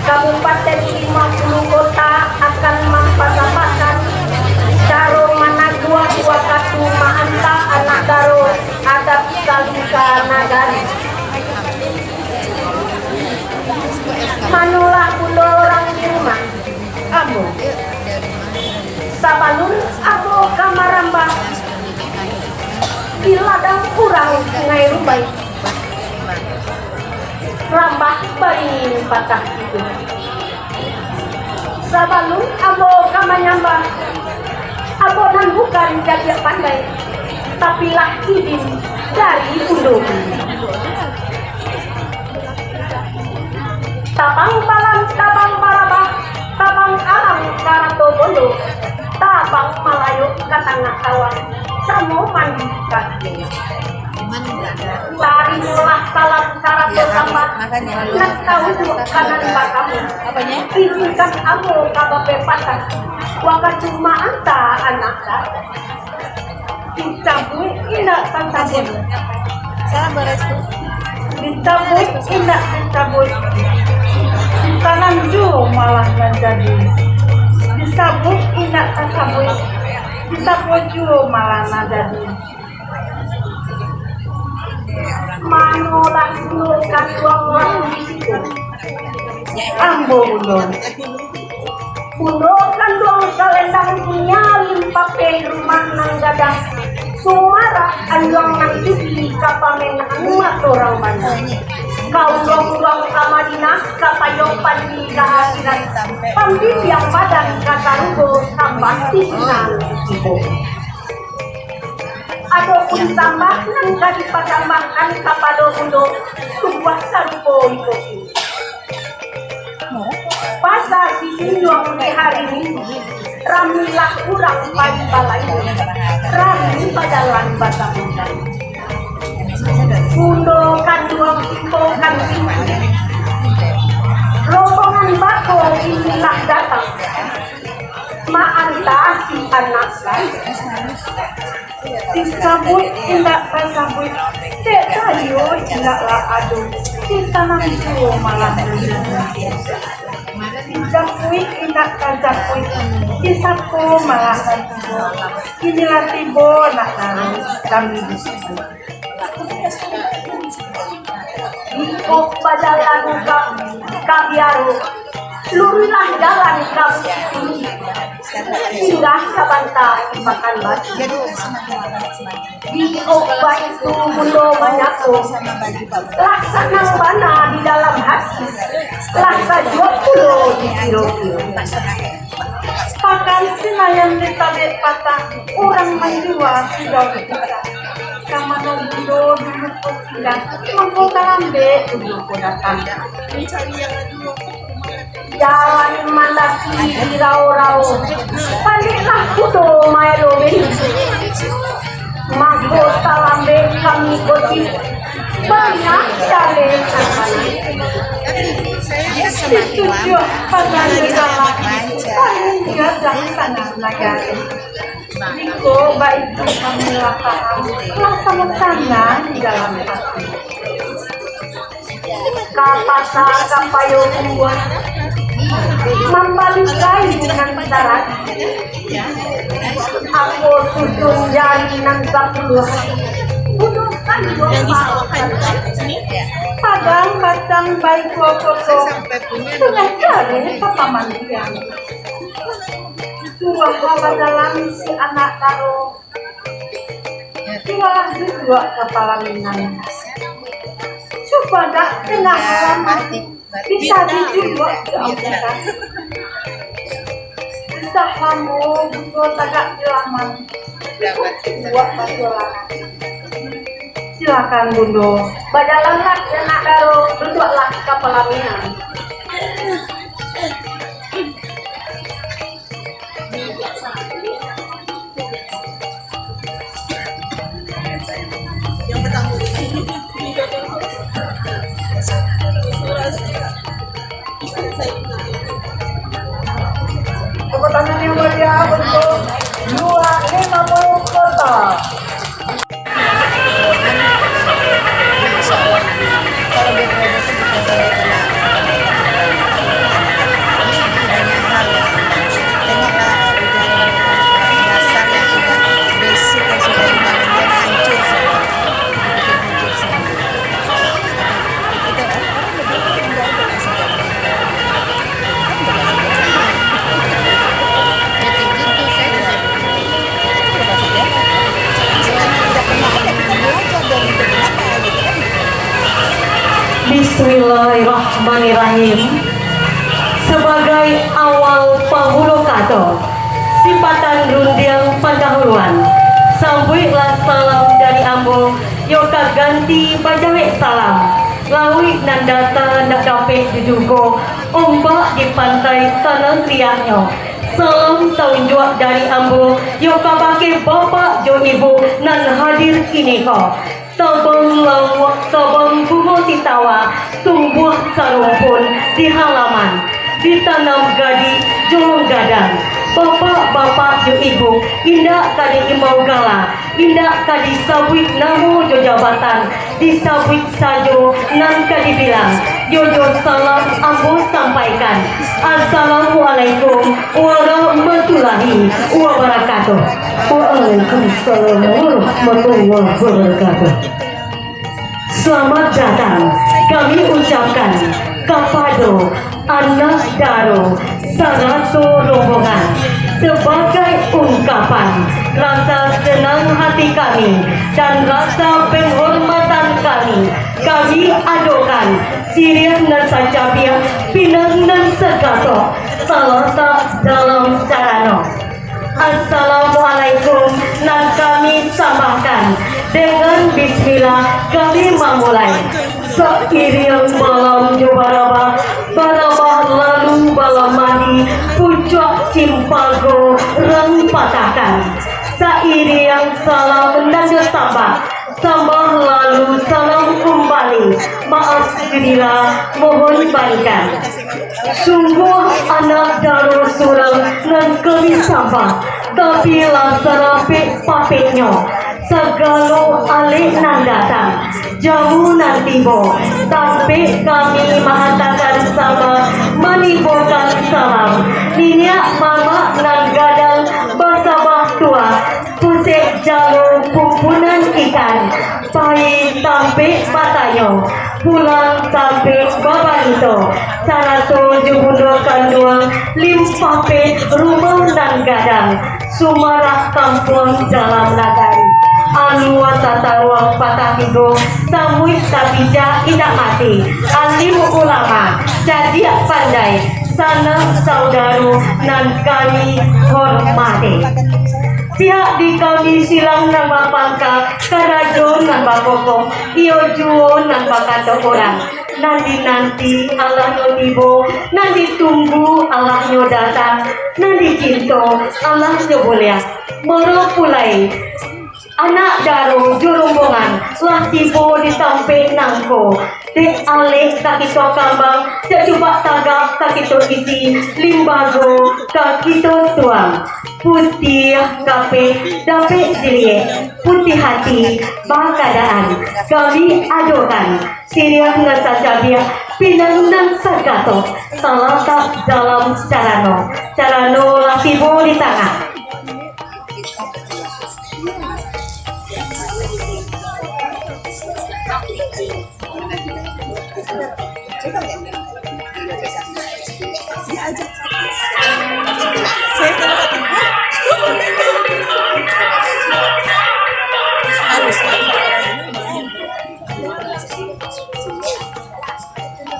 Kabupaten Lima Puluh Kota akan mampasapakkan caro managuah wakatu maanta anak daro adat salingka nagari. Manolah pulo urang di rumah. Ambo. Sabalun ambo ka marambah di ladang urang Sungai Rumbai, rambah baringin patah itu. Sabalun ambo ka manyambah, ambo nan bukan cadiak pandai, tapi lah idin dari Undo. Tabang balam, tabang barabah, tabang alam karato bondo, tabang malayok ka tangah sawah, samo mandi kaki. Tarimolah salam sarato sambah, nan taujuak ka nan bakamu. Izinkan ambo ka bapepatah, wakatu maanta anak daro. Dicabuik indak tacabuik. Salam barestu. Dicabuik indak tacabuik. Talanjua malah nan jadi. Di Sabuik indak tasabuik, disabuik juo malah nan jadi. Manolah juo kanduang urang di situ. Ambo bundo. Bundo kanduang kalendang dunia limpapeh rumah nan gadang. Sumarak anjuang nan tinggi ka pamenahan mato urang banyak. Ka uruang-uruang ka Madinah, ka payuang panji ka akhirat. Pambimbiang badan ka sarugo, tambah di sinan tibo. Adopun tambah nan ka dipatambahkan kapado bundo, tumbuah sarupo iko. Pasar di Sinjuang di hari Minggu, ramilah urang pai balain, rami bajalan basabutan. Bundo kanduang tibo kan tinggi, rombongan bako inilah datang. Maanta si anak lai. Disabuik indak tasabuik, dek kayu indaklah ado, ditanam juo malah manjadi. Dijapuik indak tajapuik, disako malah batibo. Kini lah tibo nak lalu kami di situ. Iko bajalan ka, ka biaro, luruihlah jalan ka Bukittinggi, singgah sabanta di Pakan Batu. Iko baitu bundo manyapo, lah sanang bana di dalam hati, lah sajuak pulo di kiro-kiro. Pakan Sinayan di tabek patah, urang manjua sudah buka. Ka mano bundo dulu ko singgah, mangko talambek bundo ko datang. Jalan mandaki di rao-rao, paliklah kudo maelo beni. Mangko talambek kami ko ti, banyak jaleh. Di tujuah pagan jalan, paling gagah tanah nagari. Iko baitu kami lah paham, lah samo sanang di dalam hati. Ka pasa ka payo buah, mambali kain nan sarat. Ako susun jari nan sapuluah, bundo kanduang pakan. Padang batang baikua koto, tangah jari ka pamandian. Suruahlah bajalan si anak daro. Tibolah duduak ka palaminan. Cubadak tangah halaman, bisa diduduak di amputan. Bisa lamo bundo tagak di laman, duduak batulangan. Silakan bundo, bajalanlah anak daro, duduaklah ka palaminan. Tepuk tangan yang meriah untuk dua lima puluh kota. Kalau dia berada itu bukan saya kena. Ini banyak hal ya. Tengoklah, udah dasar yang sudah, basic yang sudah dibangun, dia hancur semua. Bikin hancur semua. Itu, orang berpikir enggak ada masalah. Bismillahirrahmanirrahim. Sabagai awal pambulo kato, sipatan rundiang pandahuluan, sambuiklah salam dari ambo, yo ka ganti bajawek salam. Lauik nan data ndak dapek didugo, ombak di pantai tanang riaknyo. Salam taunjuak dari ambo, yo kabake bapak jo ibu nan hadir kiniko. Tabang lauak, tabang bungo titawa, tumbuah sarumpun di halaman, ditanam gadih jo gadang. Bapak-bapak jo ibu, indak ka diimbau gala, indak ka disabuik namo jo jabatan, disabuik sajo nan ka dibilang. Yo jo salam ambo sampaikan. Assalamualaikum warahmatullahi wabarakatuh. Waalaikumsalam warahmatullahi wabarakatuh. Selamat datang kami ucapkan kapado anak daro sarato rombongan. Sabagai ungkapan rasa senang hati kami dan rasa penghormatan kami, kami adokan siriah nan sacabiak, pinang nan sagatok, talatak dalam carano. Assalamualaikum nan kami sambahkan. Dengan bismillah kami mamulai. Sairiang balam jo barabah, barabah lalu balam mandi, pucuak cimpago rang patahkan. Sairiang salam nan jo sambah, sambah lalu salam kumbali, maaf jo dila mohon barikan. Sungguah anak daro surang nan kami sambah, tapi lah sarapek-papeknyo. Sagalo alek nan datang, jamu nan tibo, tampek kami mangatakan sambah, manibokan salam. Niniak mamak nan gadang basabah tuah, pusek jalo pumpunan ikan, pai tampek batanyo, pulang tampek babarito, sarato jo bundo kanduang, limpah pe rumah nan gadang, sumarak kampuang dalam nagari. Alua tataruang patah tigo, samuik tapijak indak mati, alim ulama, cadiak pandai, sanak saudaro nan kami hormati. Pihak di kami silang nan bapangka, karajo nan bakokok, iyo juo nan bakato urang. Nan dinanti alahnyo tibo, nan ditunggu alahnyo datang, nan dicinto alahnyo buliah. Moro pulai, anak daro jo rombongan lah tibo di tampek nangko. Dek alek ka kito kambang, dek jubak tagak ka kito isi, limbago ka kito tuang. Putiah kapeh dapek diliek, putiah hati bakadaan. Kami adokan siriah nan sacabiak, pinang nan sagatok, talatak dalam carano. Carano lah tibo di tangah.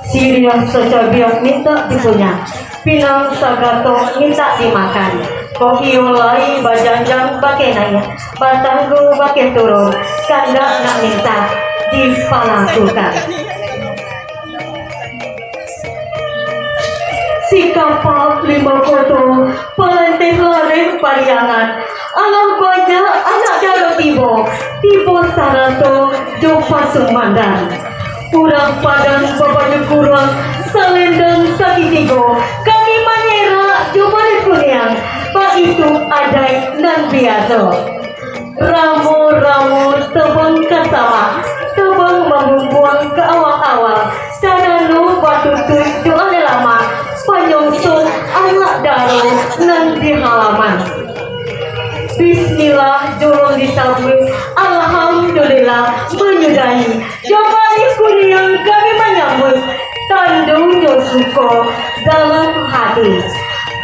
Siriah sacabiak mintak dipunyah, pinang sagatok mintak dimakan. Kok iyo lai bajanjang bakeh naiak, batanggo bakeh turun, kandak nak mintak dipalakukan. Sikapak limo koto, palanteh lareh pariangan, alah banyak anak daro tibo, tibo sarato jo pasumandan. Urang Padang babaju kuruang, salendang sagitigo, kami manyerak jo baleh kuniang, baitu adaik nan biaso. Ramo-ramo tabang ka samak, tabang mambumbuang ka awang-awang, carano batutuik jo aleh lamak, panyongso anak daro nan di halaman. Bismillah jolong disabuik, alhamdulillah manyudahi. Jo baleh kuniang kami manyambuik, tandonyo suko dalam hati.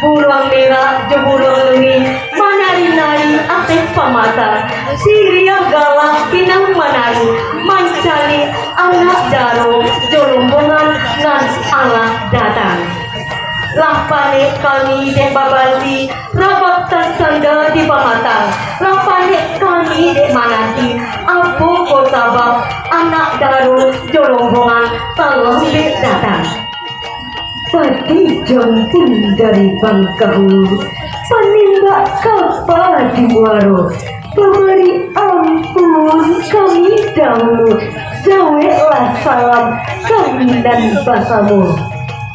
Buruang merah jo buruang luwi manari-nari ateh pamatang. Siriah galak pinang manari, mancari anak daro jo rombongan nan alah datang. Lah panek kami dek babanti, rabab tasanda di pamatang. Lah panek kami dek mananti, apo ko sabab anak daro jo rombongan talambek datang. Padi jampun dari Bangkahulu, panimbak kapa di muaro, pabari ampun kami dahulu, jaweklah salam kami nan basamo.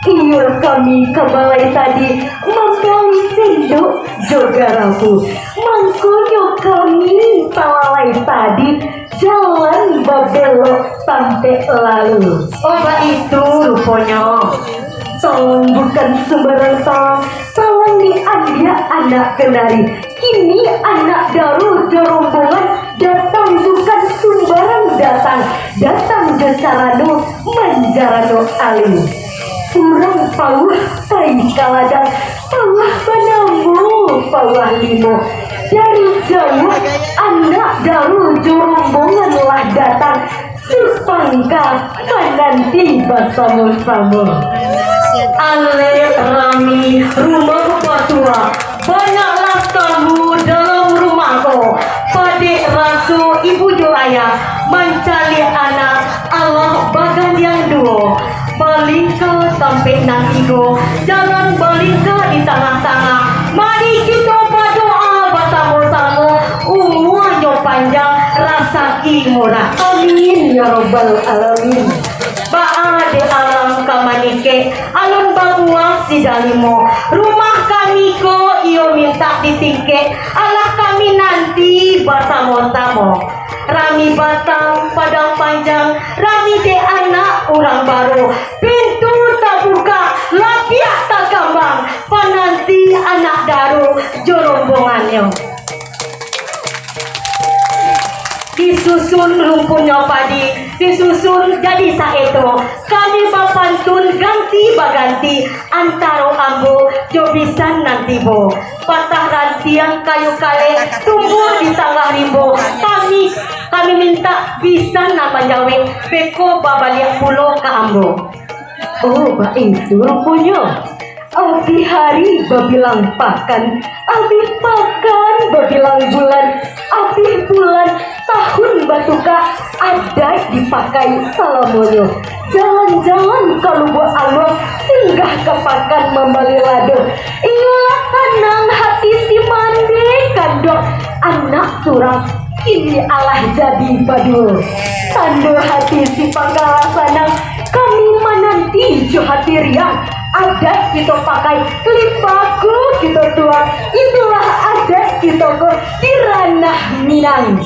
Iyo kami ka balai tadi, mambawi sendok jo garapu. Mangkonyo kami talalai tadi, jalan babelok tampek lalu. Oh, baitu ruponyo. Talang bukan sumbarang talang, talang diambiak anak kenari. Kini anak daro jo rombongan datang bukan sumbarang datang, datang jo carano manjarano alim. Urang pauah pai ka ladang, pauah banamo pauah limo. Dari jauah anak daro jo rombongan lah datang, sapangka mananti basamo-samo. Alek rami rumah batua, banyaklah tamu dalam rumah ko. Padek raso ibu jo ayah, mancaliak anak alah bagandiang duo. Balingka tampek nan tigo, jalan balingka di tangah-tangah. Mari kito badoa basamo-samo, umuanyo panjang, rasaki murah. Amin, ya rabbal alamin. Baa dek alam ka manikek, alun babuah sidalimo. Rumah kami ko iyo mintak ditingkek, alah kami nanti basamo-samo. Rami batang padang panjang, rami dek anak urang baro. Pintu tabukak, lapiak takambang, pananti anak daro jo rombongannyo. Disusun rumpunnyo padi, disusun jadi saeto. Kami bapantun ganti baganti, antaro ambo jo bisan nan tibo. Patah rantiang kayu kalek, tumbuah di tangah rimbo. Kami, kami mintak bisan nan manjawek, beko babaliak pulo ka ambo. Oh, baitu ruponyo. Abih hari babilang pakan, abih pakan babilang bulan, abih bulan tahun batuka, adaik dipakai salamonyo. Jalan-jalan ka Lubuak Aluang, singgah ka pakan mambali lado. Iyolah sanang hati si mandeh kanduang, anak surang kini alah jadi baduo. Tando hati si panggalah sanang, kami mananti jo hati riang. Adaik kito pakai, lipaku kito tuang, itulah adaik kito ko di ranah Minang.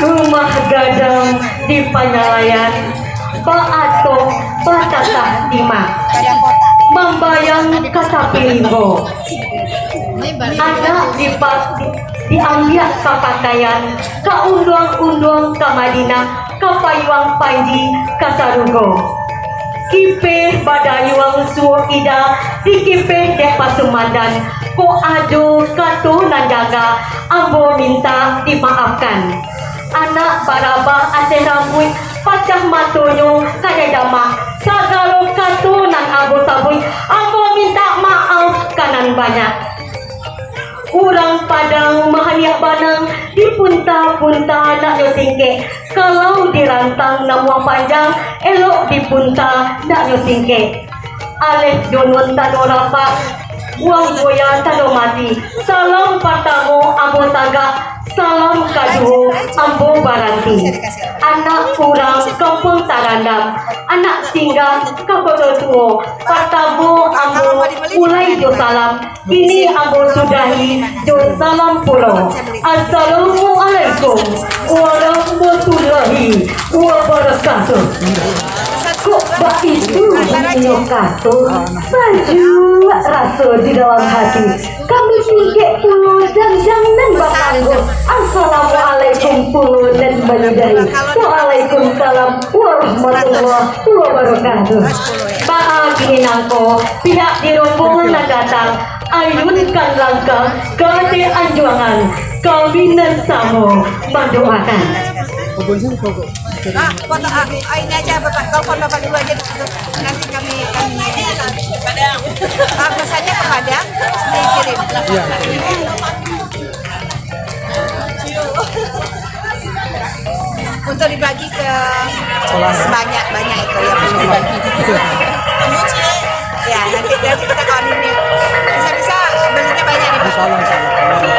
Rumah gadang di Panyalayan, baatok batatah timah, mambayang ka tapi rimbo. Anak dipa-, di-, diambiak ka pakaian, ka unduang-unduang ka Madinah, ka payuang panji ka sarugo. Kipeh badayuang suok ida, dikipeh dek pasumandan. Kok ado kato nan jangga, ambo mintak dimaafkan. Anak barabah ateh rambuik, pacah matonyo kadai damak. Sagalo kato nan ambo sabuik, ambo mintak maaf ka nan banyak. Urang Padang mahaniak banang, dipunta-punta nak nyo singkek. Kalau dirantang namuah panjang, elok dipunta nak nyo singkek. Aleh Dunun Tano Rapak, Buang Buya Tano Mati. Salam partamo ambo tagak, salam kaduo ambo baranti. Anak urang Kampuang Tarandam, anak singgah ka Koto Tuo. Partamo ambo mulai jo salam, kini ambo sudahi jo salam pulo. Assalamualaikum warahmatullahi wabarakatuh. Kok baitu bunyi kato, sajuak raso di dalam hati. Kami singkek pulo janjang nan batanggo. Assalamualaikum pulo nan manyudahi. Waalaikumsalam warahmatullahi wabarakatuh. Baa kini nangko, pihak di rombongan nan datang, ayunkan langkah ka ateh anjuangan, kami nan samo mandoakan. Ah, foto, ah, ah, ini aja, Bapak, telepon Bapak dulu aja dulu. Nanti kami, kami, ah, pesannya ke Padang, terus dikirim. Untuk dibagi ke sebanyak-banyak itu yang perlu dibagi. Ya, nanti, nanti kita kawan ini. Bisa-bisa belinya banyak nih, Pak. Insya Allah, insya Allah.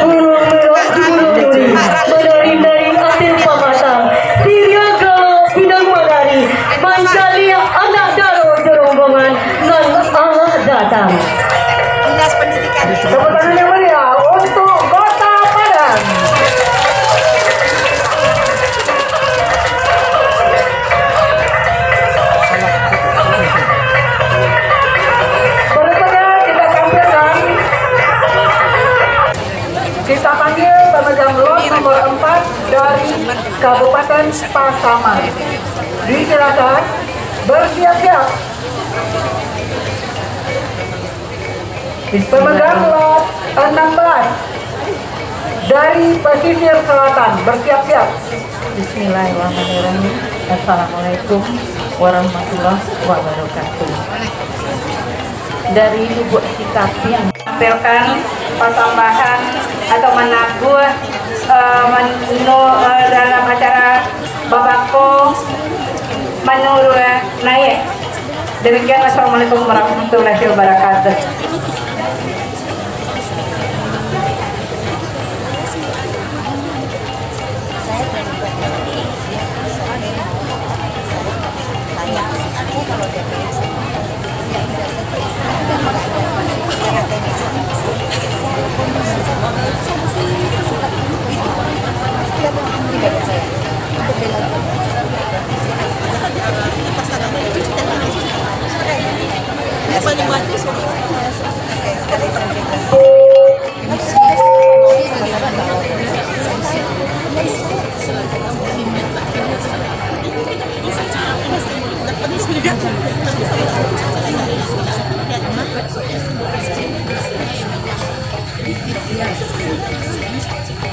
Burung merah, burung duri, menari-nari ateh pamatang. Siriah galak pinang manari, dari Kabupaten Pasaman. Disilakan bersiap-siap. Pemegang lot enam belas dari pesisir selatan, bersiap-siap. Bismillahirrahmanirrahim. Assalamualaikum warahmatullahi wabarakatuh. Dari Lubuk Sikapiang. Tampilkan pasambahan atau managuah, eh, manu-, eh, dalam acara babako manurun naiak. Demikian, wassalamualaikum warahmatullahi wabarakatuh.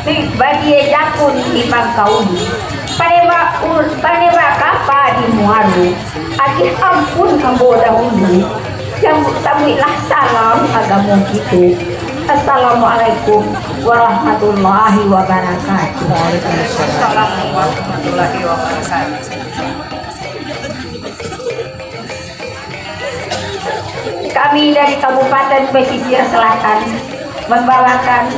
Nih, badia jakun di Bangkaulu, panembak ul-, panembak kapa di Muaru. Agih ampun ambo dahulu, sambuik-sambuiklah salam agamo kito. Assalamualaikum warahmatullahi wabarakatuh. Waalaikumsalam warahmatullahi wabarakatuh. Kami dari Kabupaten Pesisir Selatan membawakan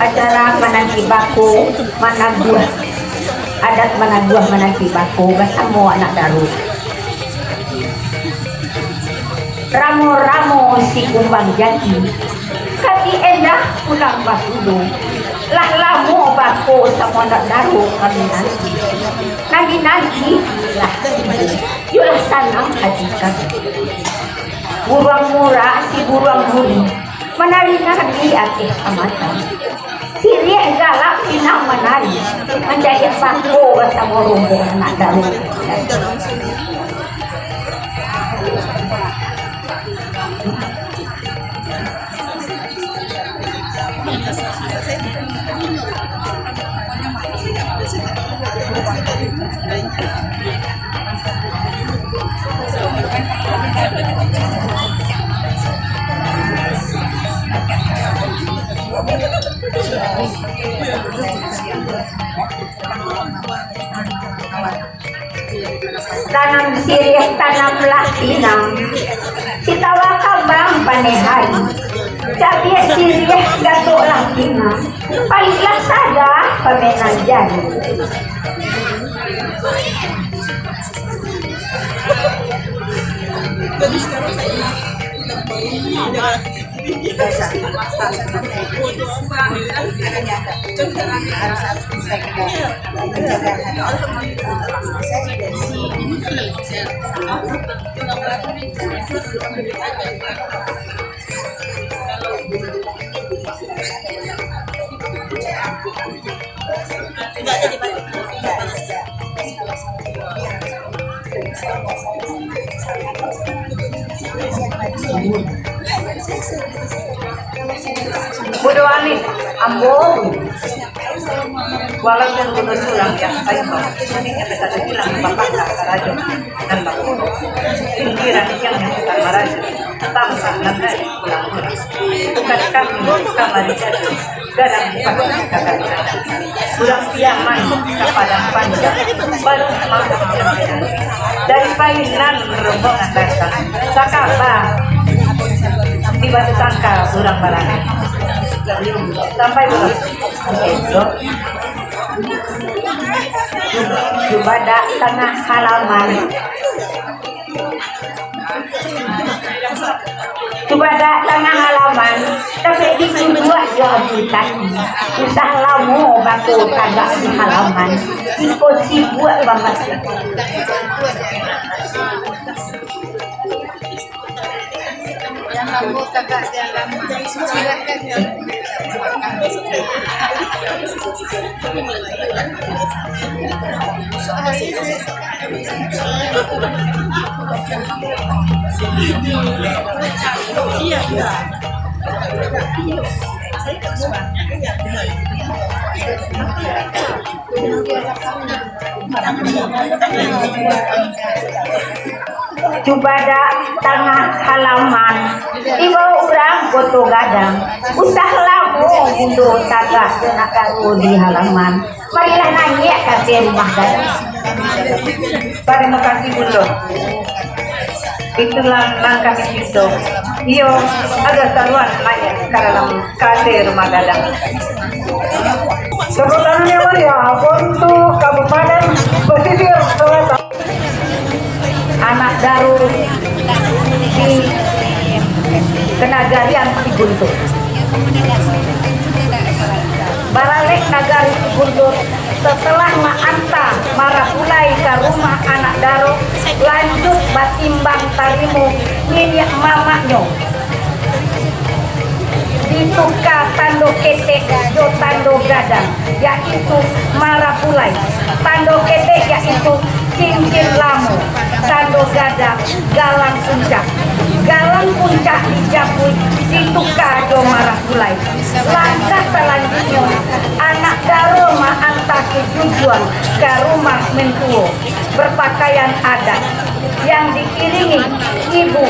acara mananti bako, managuah, adat managuah mananti bako basamo anak daro. Ramo-ramo si kumbang jati, Kati Endah pulang basudo. Lah lamo bako samo anak daro kami nanti. Nanti-nanti lah tibo. Yolah sanang hati kami. Buruang murak si buruang muri, manari-nari ateh kamatan. Siriah galak pinang manari, mancaliak bako basamo rombongan anak daro. Tanam siriah, tanamlah pinang. Sitawa kabang paneh hari. Cabiak siriah, gatoklah pinang. Paliklah saga pamenan jari. Bodoh amat, ambo. Walaupun bodoh surang yang paling bawah, tapi nyata tak hilang bapak tak karajo dan bapak. Pinggiran yang nyata marajo, tampak lambat pulang pulang. Tukar kaki kamari jatuh. Gadang patuh ka gadang. Urang Piaman ka Padang Panjang, baru makan dari painan rombongan datang. Sakaba di batu tangka urang baranai. Sampai urang Cubadak tangah halaman. Cubadak tangah halaman, tapi dicubuak jo amputasi. Usah lamo bako tagak di halaman. Iko sibuak bambatik. Cubadak tangah halaman, tibo urang Koto Gadang. Usah lamo bundo tagak jo nak garo di halaman. Marilah naiak ka ateh rumah gadang. Tarimo kasih, Bundo. Itulah nan kami pinto. Iyo, agar saruan naiak ka dalam, ka ateh rumah gadang. Sambutannya meriah untuk Kabupaten Pesisir Selatan. Anak Daro di kanagarian Siguntun. Baralek nagari Siguntun, setelah maanta marapulai ka rumah Anak Daro, lanjuik batimbang tarimo niniak mamaknyo. Dituka tando ketek jo tando gadang, yaitu marapulai. Tando ketek yaitu cincin lamo, tando gadang galang puncak. Galang puncak dijapuik, dituka jo marapulai. Langkah salanjuiknyo, Anak Daro maanta si Jujuang ka rumah mentuo, berpakaian adat, yang diiringi ibu,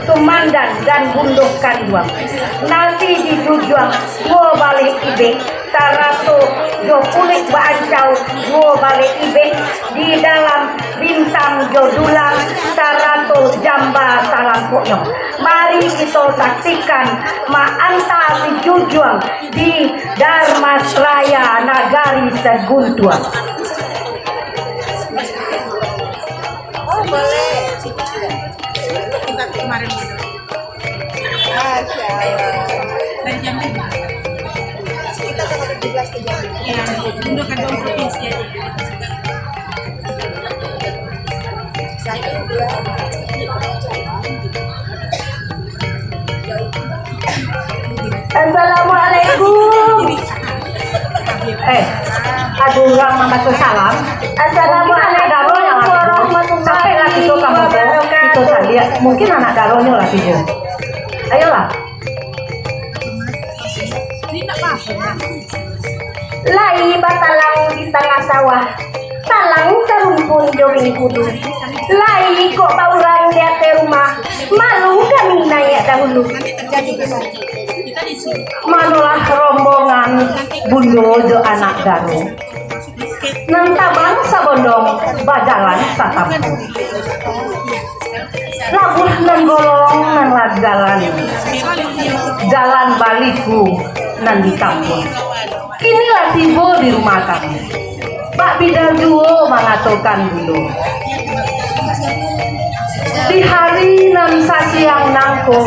sumandan, dan bundo kanduang. Nasi dijujuang duo baleh ibek, sarato jo kulik baancau duo baleh ibek, di dalam bintang jo dulang, sarato jamba salangkoknyo. Mari kito saksikan maanta si Jujuang di Dharmasraya Nagari Siguntun. Oh, boleh. Kita kemarin. Masya Allah. Dari jam lima. Kita tanggal tujuh belas ke jam lima. Ya, untuk kedua provinsi aja. Satu, dua, tiga. Assalamualaikum. Eh, aduh, urang mambaco salam. Assalamualaikum warahmatullahi wabarakatuh. Sampai lah kito ka muko, kito caliak. Mungkin anak daronyo lah tibo. Ayolah. Lai batalang di tangah sawah, talang sarumpun jo mingkudu. Lai kok baurang di ateh rumah, malu kami naiak dahulu. Manolah rombongan bundo jo anak daro, nan tabang sabondong bajalan satampuah. Labuah nan golong nan lah jalan, jalan baliku nan ditampuah. Kini lah tibo di rumah kami. Bak bida juo mangatokan bundo. Di hari nan sasiang nangko,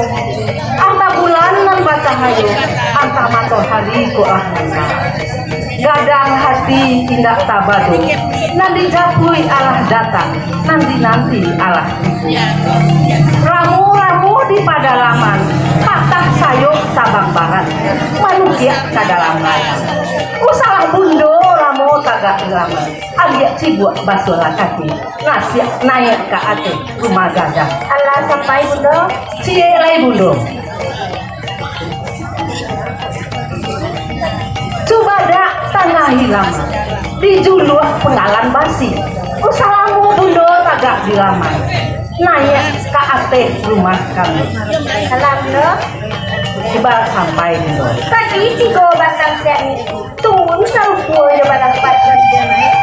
antah bulan nan bacahayo, antah matohari ko lah nan tarang. Gadang hati indak tabado, nan dijapuik alah datang, nan dinanti alah tibo. Ramo-ramo di padalaman, patah sayok tabang barat, manukiak ka dalam lalan. Usahlah bundo lamo tagak di laman, ambiak cibuak basuahlah kaki, ngasiak naiak ka ateh rumah gadang. Alah sampai, Bundo? Ciek lai, Bundo. Cubadak tangah hilaman, dijuluak panggalan basi. Usah lamo bundo tagak di laman, naiak ka ateh rumah kami. Salam, Bundo. Cubo sampai, Bundo. Tadi tigo batang siak ni, tunggun sarupo jo badapat.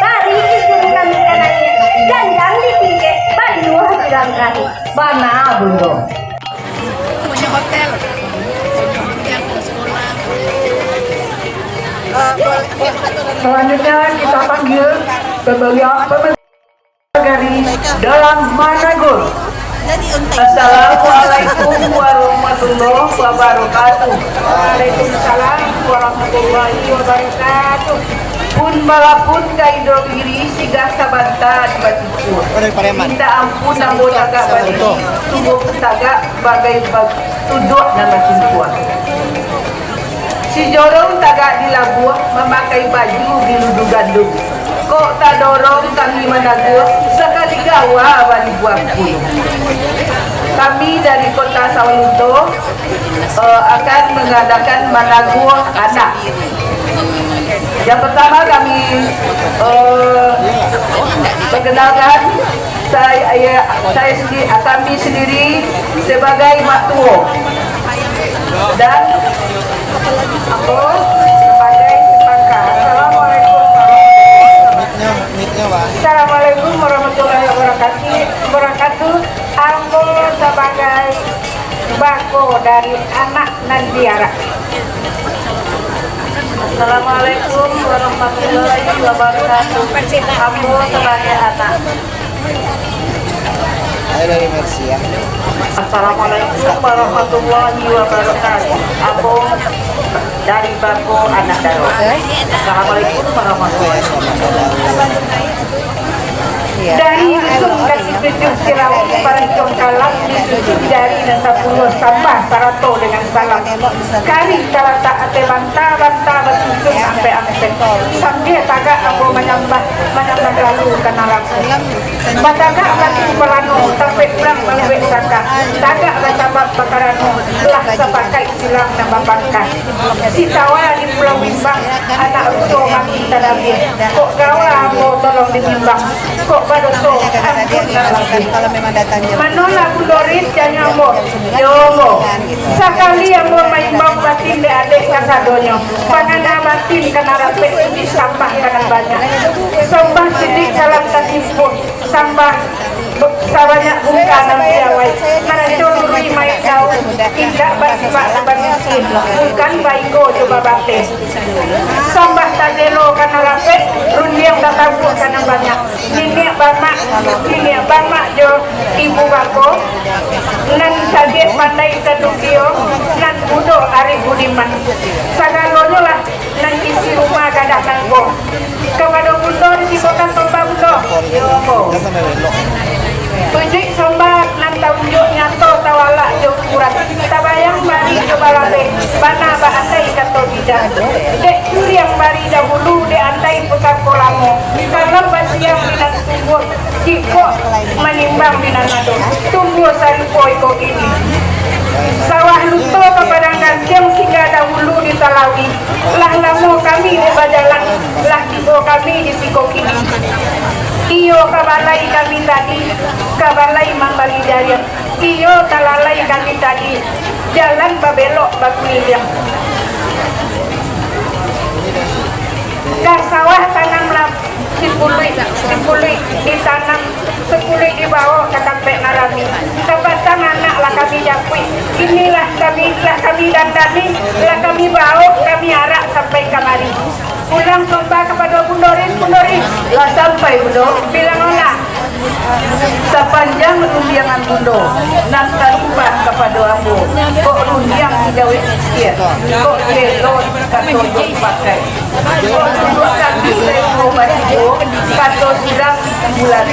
Tadi disuruah kami ka naiak, janjang di tingkek, baliuah di langkah. Bana, Bundo. Punya hotel. Punya hotel, punya sekolah. Selanjutnya kita panggil pembeli, pembeli dari Dalam Managul. Assalamualaikum warahmatullahi wabarakatuh. Waalaikumsalam warahmatullahi wabarakatuh. Pun balapun ka indo diri, singgah sabanta di Batikua. Mintak ampun ambo tagak badiri, sungguah tagak bagai ba-, tuduak nan basungkuah. Si jorong tagak di labuah, mamakai baju di ludu gandum. Kok tadorong kami managuah, sakali gawa balibuang puluh. Kami dari Kota Sawah Lunto, eh, akan mengadakan managuah anak. Yang pertama kami, eh, perkenalkan, saya, saya sendiri, kami sendiri sebagai mak tuo. Dan ambo sebagai si pangka. Assalamualaikum warahmatullahi wabarakatuh. Assalamualaikum warahmatullahi wabarakatuh. Ambo sabagai bako dari anak nan diarak. Assalamualaikum warahmatullahi wabarakatuh. Ambo sabagai anak. Ayo dari Mercy, ya. Assalamualaikum warahmatullahi wabarakatuh. Ambo dari bako anak daro. Assalamualaikum warahmatullahi wabarakatuh. Dari dusun Kaki Tujuh Sirawi, Parancong Kalam, di dusun dari nan sapuluah, sambah sarato dengan salam. Kari talatak ateh banta, banta basusun ampek-ampek. Sambia tagak ambo manyambah, manyambah lalu ka narako. Batagak batu palano, tampek pulang maluek saka. Tagak basabab bakarano, lah sapakaik silang nan bapangka. Si tawa di Pulau Bimbang, anak ruso mati tadabiah. Kok gawa ambo tolong ditimbang, kok badoso ampun nan labiah. Manolah Bundo Rin, janyo ambo, yo ambo. Sakali ambo maimbau batin dek adek kasadonyo, pangana batin kana rapek, sambah ka nan banyak. Sambah sidik salam tatimpuah, sambah sabanyak bungka nan piawai, marajo luruih main daun, indak basipak saban miskin, bukan baiko jo babateh. Sambah tajelo ka nan rapek, rundiang tatabuak ka nan banyak. Niniak bamak, niniak bamak jo ibu bako, nan cadiak pandai sadukia, nan budo arif budiman. Sagalonyo lah nan isi rumah gadang nangko. Kapado Bundo ditibokan sambah Bundo. Yo, ambo. Tujuik sambah nan taunjuak nyato tawalak jo ukuran. Tabayang bari jo balabeh, bana baandai kato bidan. Dek curiang bari dahulu, dek andai pusako lamo. Kalau basiang di nan tumbuah, jikok manimbang di nan ado. Tumbuah sarupo iko kini. Sawah Luto ka Padang Gantiang singgah dahulu di Talawi. Lah lamo kami dek bajalan, lah tibo kami di siko kini. Iyo ka balai kami tadi, ka balai mambali jariang. Iyo talalai kami tadi, jalan babelok bakuliliang. Ka sawah tanamlah sipuluik, sipuluik ditanam, sipuluik dibawok ka tampek nan rami. Kapatang anak lah kami japuik, kini lah kami, lah kami dandani, lah kami bawok, kami arak sampai kamari. Pulang sambah kapado Bundo Rin, Bundo Rin. Lah sampai, Bundo. Bilang lah. Sapanjang rundiangan Bundo nan tarumpak kapado ambo, kok rundiang dijawek kisiak, kok dielo kato jo dipakai, kok duduak kami dari duo batigo, kato surang bulan,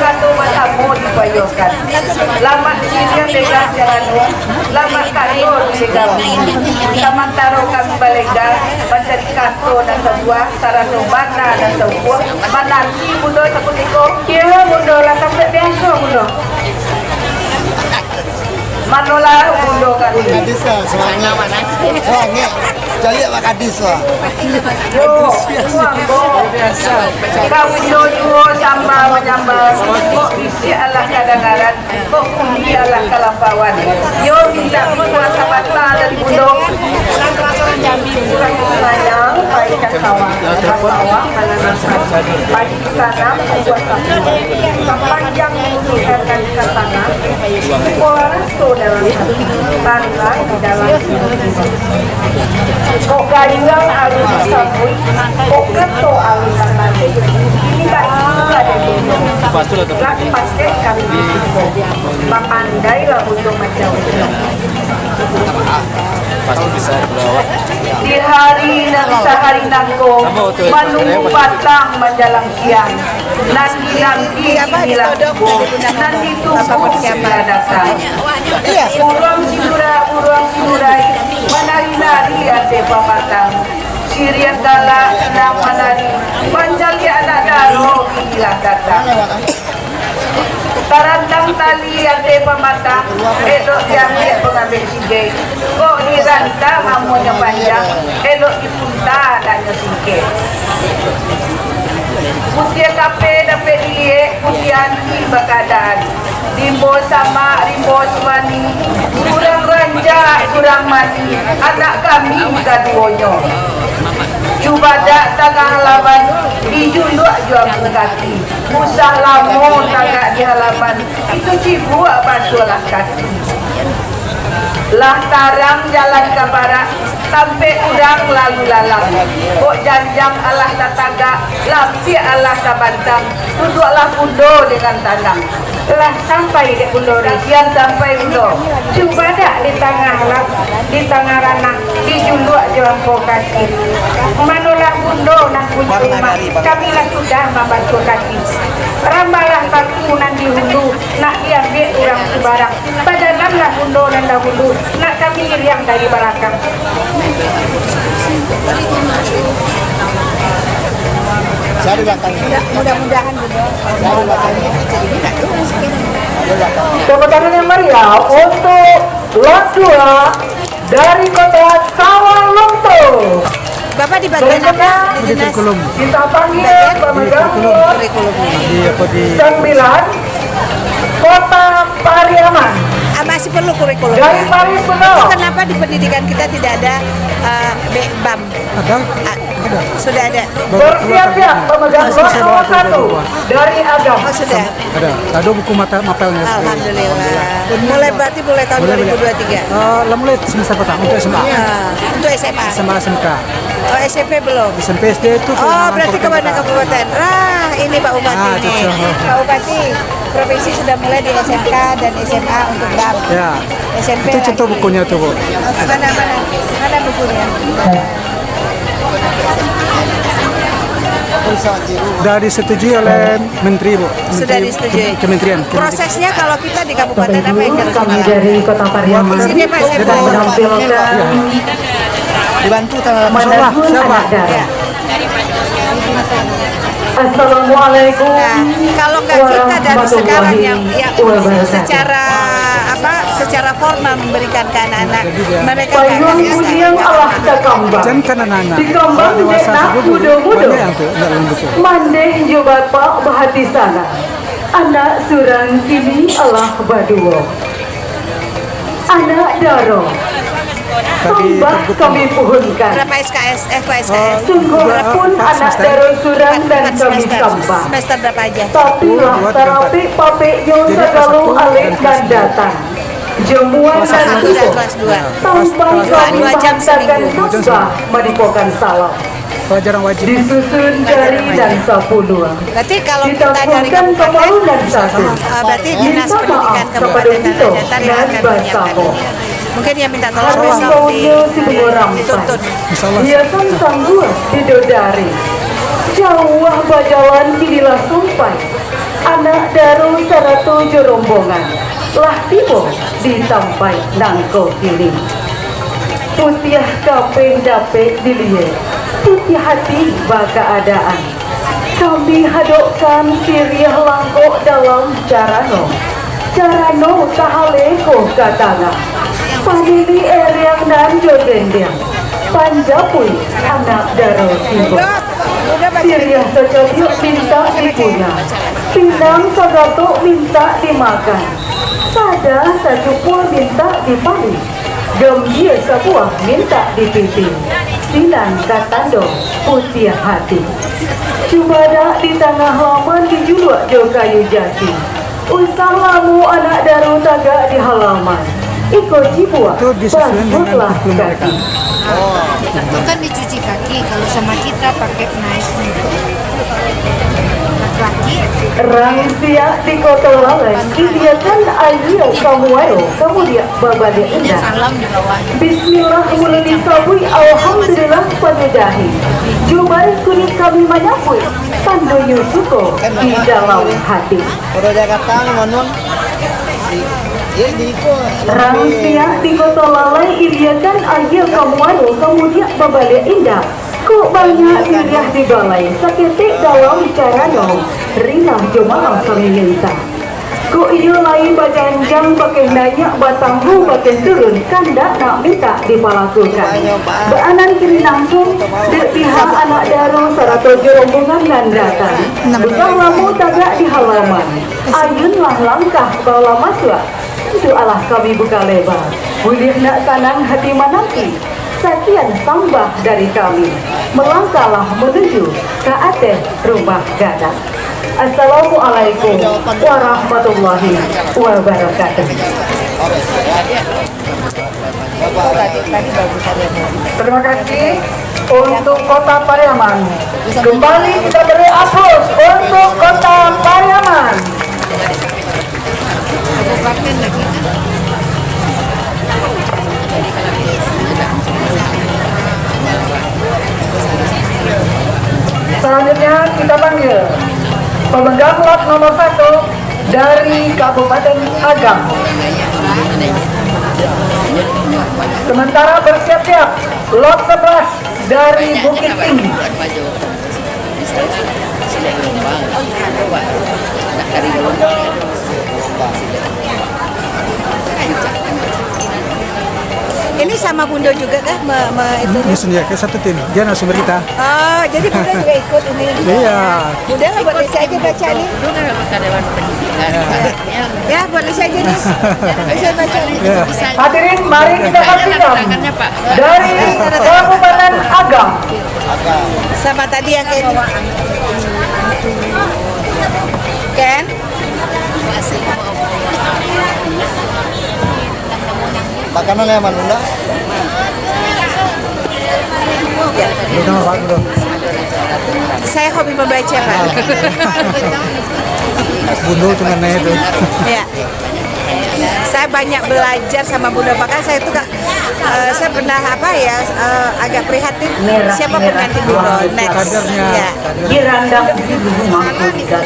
kato batamo dipayokan. Lamak siriang dega jarano, lamak kayo dilega bumi. Samantaro kami balega mancari kato nan sabuah, sarato bana nan saukuah, mananti Bundo sakutiko. Iyo, Bundo, lah sampai biaso, Bundo. Manolah Bundo kami. Kadis lah, semangat. Semangat. Caliak Pak Kadis lah. Yo, Bundo, kau Bundo juo sambah manyambah. Kok bisiak alah kadangaran. Kok pundi alah kalampauan. Yo mintak buah sabanta dari Bundo. Sayang, pai ka sawah. Ka sawah mananam padi, tanam buah sapu. Sapanjang bumi ka tanah, iko raso dalam hati, tanah di dalam hati. Kok gayuang alun disabuik, kok kato alun dimatik. Ini bak itu lah dari Bundo. Lah dipakek kami di siko. Bapandai lah Bundo macam itu. Pasti bisa berawak. Di hari nan sahari nangko, manunggu patang manjalang siang, nan dinanti inilah tibo, nan ditunggu inilah datang. Buruang sinurai, buruang sinurai, manari-nari ateh pamatang. Siriah galak inang manari, mancaliak anak daro inilah datang. Tarantang tali ateh pamatang, elok diambiak pangambek singkek. Kok dirantang amuanyo panjang, elok dipunta anaknyo singkek. Putiah kapeh dapek diliek, putiah anti bakaadaan. Rimbo samak, rimbo suwani, surang rancak, surang manih, anak kami kaduonyo. Cubadak tangah lawan, dijuluak jo ampu kaki. Usah lamo tagak di halaman, itu cibuak basuahlah kaki. Lah tarang jalan ka barak, tampek urang lalu lalang. Kok janjang alah tatagak, lapiak alah tabantang, duduaklah bundo dengan tanang. Lah sampai dek bundo tu? Kian sampai bundo. Cubadak di tangah lah, di tangah ranah, dijuluak jo ampo kaki. Manolah bundo nan punyo rumah, kami lah sudah mambasuah kaki. Rambalah paku nan di hulu, nak diambiak urang subarang. Padalamlah bundo nan dahulu, nak kami iriang dari balakang. Saya di belakang. Mudah-mudahan bundo. Saya di belakang. Tepuk tangan yang meriah untuk Lot dua dari Kota Sawah Lunto. Bapak di bagian apa? Di dinas? Kita panggil pemegang kurikulum. Di apa di sembilan, Kota Pariaman. Ah, masih perlu kurikulum. Dari Pariaman. Itu kenapa di pendidikan kita tidak ada, eh, be-, bam? Ada? Ah, ada. Sudah ada. Bersiap-siap pemegang lot nomor satu dari Agam. Oh, sudah. Ada. Ada buku mata mapelnya. Alhamdulillah. Mulai, berarti mulai tahun dua ribu dua tiga? Eh, lah mulai semester pertama untuk S M A. Ya, untuk S M A. S M A, S M K. Oh, S M P belum? S M P, S D itu. Oh, berarti kebanyakan kabupaten. Nah, ini Pak Bupati nih. Pak Bupati, provinsi sudah mulai di S M K dan S M A untuk bam. Ya. S M P itu contoh bukunya tuh, Bu. Mana, mana? Mana bukunya? Sudah disetujui oleh Menteri, Bu. Sudah disetujui. Menteri, Kementerian. Prosesnya kalau kita di kabupaten apa yang harus dilakukan? Kami dari Kota Pariaman. Sini, Pak, saya mau menampilkan. Dibantu tanggal delapan. Siapa? Ya. Assalamualaikum. Nah, kalau nggak kita dari sekarang yang, yang secara, apa, secara formal memberikan ke anak-anak, mereka nggak akan bisa. Payun buniang alah takambang. Dikambang dek nak mudo-mudo. Mandeh jo bapak bahati sanak. Anak surang kini alah baduo. Anak daro, sambah kami puhunkan. Berapa S K S? Eh, kok S K S? Sungguahpun anak daro surang nan kami sambah. Semester berapa aja? Tapi lah tarapek-papeknyo sagalo alek nan datang. Jamuan nan tibo, tampan kami pahantakan sambah manipokan salam. Pelajaran wajib. Disusun jari nan sapuluah. Berarti kalau kita dari kabupaten, ah, berarti Dinas Pendidikan Kabupaten Tanah Datar yang akan menyiapkan ini. Mungkin yang minta tolong bisa dituntun. Hiasan sangguah bidodari. Jauah bajalan kini lah sampai. Anak daro sarato jo rombongan lah tibo di tampaik nangko kini. Putiah kapeh dapek diliek, putiah hati bakaadaan. Kami hadokkan siriah langkok dalam carano. Carano tahaleh ko ka tangah. Paniliak eriang nan jo gendiang. Panjapuik anak daro tibo. Siriah sacaliak mintak dikunyah. Pinang sagatok mintak dimakan. Sada sacukua mintak dipalih. Gambia sabuah mintak dipimpin. Sinan ka tando putiah hati. Cubadak di tangah laman dijuluak jo kayu jati. Usah lamo anak daro tagak di halaman. Iko cibuak, basuahlah kaki. Itu kan dicuci kaki, kalau sama kita pakai knife untuk laki-laki. Rang siak di Koto Lalai, iliakan aia ka muaro, kamudiak babaliak indak. Bismillah, mulo disabuik, alhamdulillah. Padudahi, jo bareh kunik kami manyapuik, tandonyo suko di dalam hati. Udah Jakarta, Manun. Di, di, di ko, Rang siak di koto lalai, iliakan aia ka muaro, kamudiak babaliak indak. Kok banyak siriah di balai, saketek dalam carano, rilah jo maaf kami mintak. Kok iyo lai bajanjang, bakeh naiak batanggu, bakeh turun, kandak nak mintak dipalakukan. Baanan kini nangkun, dek pihak anak daro sarato jo rombongan nan datang. Usah lamo tagak di halaman, ayunlah langkah balamasuak. Itu alah kami buka leba, buliah nak sanang hati mananti. Sakian sambah dari kami, malangkahlah manuju ka ateh rumah gadang. Assalamualaikum warahmatullahi wabarakatuh. Terima kasih untuk Kota Pariaman. Kembali kita beri aplaus untuk Kota Pariaman. Selanjutnya kita panggil pemegang lot nomor satu dari Kabupaten Agam. Sementara bersiap-siap lot sebelas dari Bukittinggi. Ini sama Bunda juga kah? Me, me, itu? Ini sendiri, kayak satu tim. Dia narasumber kita. Oh, jadi Bunda juga ikut ini? Iya. Bunda lah buat isi aja baca nih. Ya, buat isi aja nih. Bisa baca nih. Iya. Hadirin, mari kita saksikan dari Kabupaten Agam. Sama tadi yang kayak ini. Ken? Makanan yang mana, Bunda? Saya hobi membaca, Pak. Bunda cuma nanya tu. Ya. Saya banyak belajar sama Bunda, bahkan saya itu, Kak, eh, saya pernah, apa ya, eh, agak prihatin. Siapa pengganti Bunda next? Kadernya. Ya. Dirandang di rumah Bunda.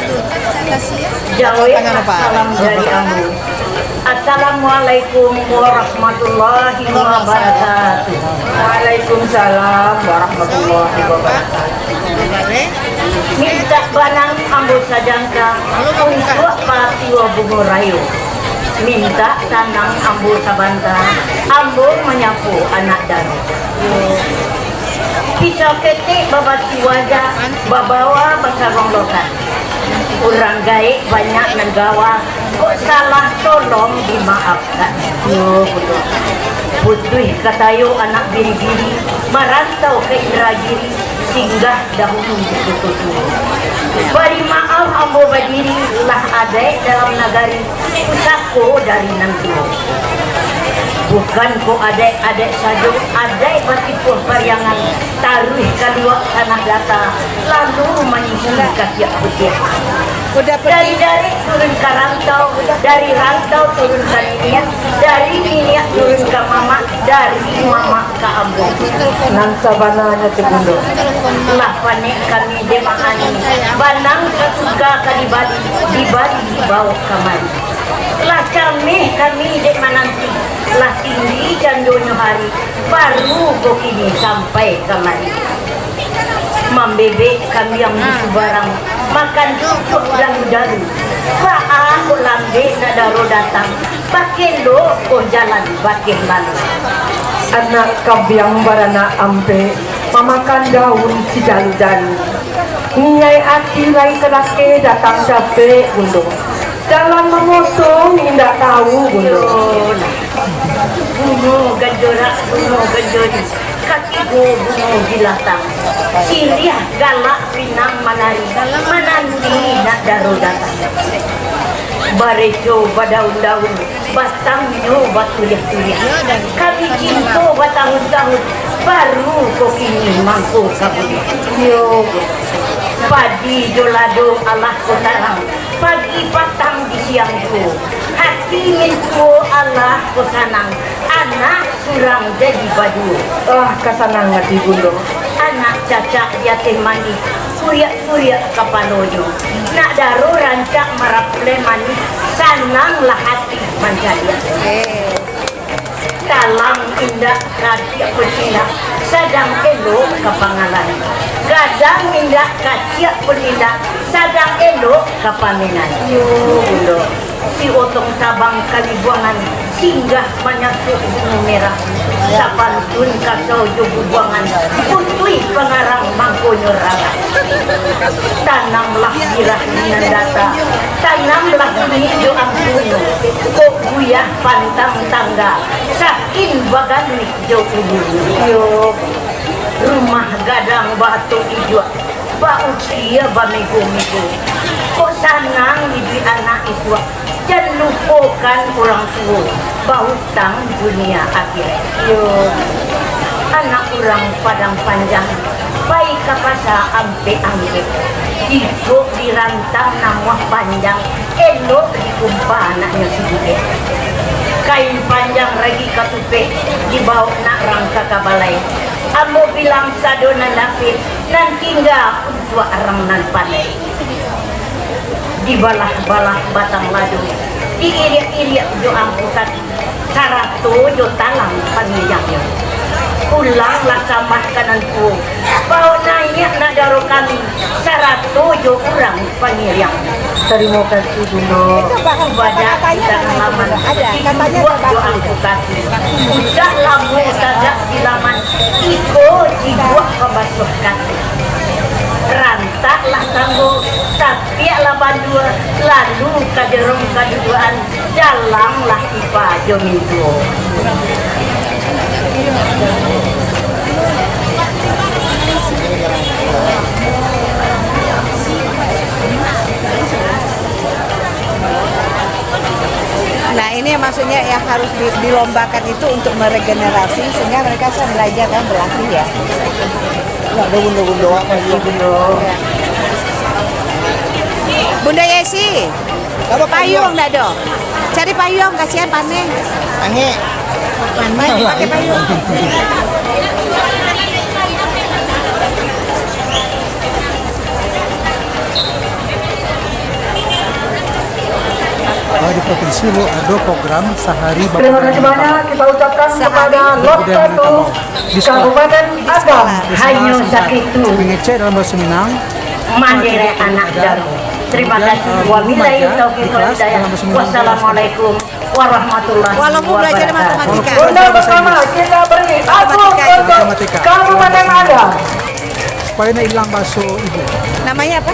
Jawab salam dari Ambo. Assalamualaikum warahmatullahi wabarakatuh. Waalaikumsalam warahmatullahi wabarakatuh. Mintak banang ambo sajangka untuak patuo bungo rayo. Mintak tanang ambo sabanta, ambo manyapo anak daro. Pisau ketek babatu waja, babawa basarong lotan. Urang gaek banyak nan gawa, kok salah tolong dimaafkan. Putuih katayo anak biri-biri, marantau ka Indragiri, singgah dahulu di Kuto Suwo. Bari maaf ambo badiri, lah adaik dalam nagari, pusako dari nan tuo. Bukan ko adaik-adaik sajo, adaik batipuah pariangan, taruih ka liwak tanah data, lalu manyingkiri ka siak putiah. Dari darik turun ka rantau, dari rantau turun ka niniak, dari niniak turun ka mamak, dari mamak ka ambo. Nan sabananyo tu, Bunda. Lah panek kami dek Mak Ani, banang sasuka ka dibali, dibali dibawok kamari. Lah cameh kami dek mananti, lah tinggi candonyo hari, baru ko kini sampai kamari. Mambebek kambiang di subarang, makan cucuk dalu-dalu. Baa kok lambek nak daro datang, bakelok ko jalan bakeh lalu. Anak kambiang baranak ampek, mamakan daun sidalu-dalu. Niaik ati lai sadakeh datang capek, Bunda. Jalan mamotong indak tahu, Bunda. Bungo ganjorak, bungo ganjori, katigo bungo bilatang. Siriah galak pinang manari, mananti nak daro datang. Bareco badaun-daun, batangnyo baturiah-turiah. Kami cinto batahun-tahun, baru ko kini mangko ka buliah. Iyo, padi jo lado alah ko tarang, pagi patang di siang juo. Hati mintuo alah ko sanang, anak surang jadi baduo. Ah, ka sanang ati Bunda. Anak cacak di ateh manih, kuriak-kuriak kapalonyo. Nak daro rancak marapulai manih, sananglah hati mancaliak. Talang indak kaciak pun indak, sadang elok ka pangalan. Gadang indak kaciak pun indak, sadang elok ka pamenan. Yo, Bundo. Si Otong Tabang Kalibuangan singgah manyasuak bungo merah. Sapantun kasau jo bubuangan, butuih pangarang mangkonyo rarah. Tanamlah birah di nan data, tanamlah kunik jo angkunyo, kok buyah pantang tangga, sakin baganuih jo ulunyo. Yo, rumah gadang baatok ijuak, baukia bamego-mego. Kok sanang iduik anak isuak, jan lupokan urang tuo, bahutang dunia akhirat. Yo, anak urang Padang Panjang, pai ka pasa ampek-ampek. Jikok dirantang namuah panjang, elok dikumpa anaknyo si Judek. Kain panjang ragi katupek, dibawok nak rang ka kabalai. Ambo bilang sado nan dapek, nan tingga untuak rang nan pandai. Dibalah-balah batang lado, diiriak-iriak jo angku kaki, sarato jo talang pangiriangnyo. Pulanglah sambah ka nan tuo, bawo naiak nak daro kami, sarato jo urang pangiriang. Tarimo kasih, Bundo. Ibadah di tangah laman, dibuek jo angku kaki. Usah lamo tagak di laman, iko dibuek pambasuah kaki. Rantaklah tanggo, tapiaklah bandua, lalu ka jorong kaduduaan, jalanglah ipa jo mintuo. Nah, ini yang maksudnya yang harus di-, dilombakan itu untuk meregenerasi, sehingga mereka bisa belajar dan berlatih, ya. Nggak ada bunda-bunda apa gitu. Bunda Yesi, payuang ndak ada? Cari payuang, kasihan panas. Angek. Panas, pakai payuang. Kalau di provinsi, Bu, ada program sahari. Terima kasih banyak kita ucapkan kepada Lot Satu Kabupaten Agam. Hanyo sakitu. Mengecek dalam bahasa Minang. Mandiri anak daro. Terima kasih. Wabillahi taufiq wal hidayah. Wassalamualaikum warahmatullahi wabarakatuh. Walaupun belajar matematika. Bunda bersama kita beri aplaus untuk Kabupaten Agam. Supaya nak hilang baso ibu. Namanya apa?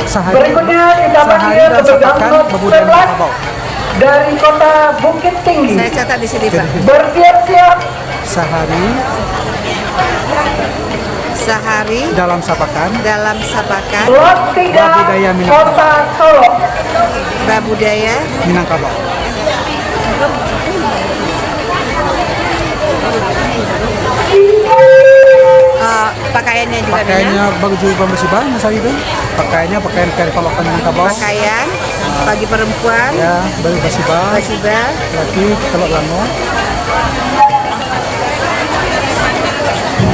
Sahari. Berikutnya kita panggil gubernur sebelas dari Kota Bukittinggi. Saya catat di sini, Pak. Bersiap-siap. Sahari. Sahari. Dalam Sapakan. Dalam Sapakan. Lot tiga, Kota Solok. Babudaya Minangkabau. Eh, pakaiannya juga Minang? Pakaiannya baju basiba, sahari tu. Pakaiannya pakaian kearifan lokal Minangkabau. Pakaian bagi perempuan. Ya, baju basiba. Basiba. Laki, telok lamo.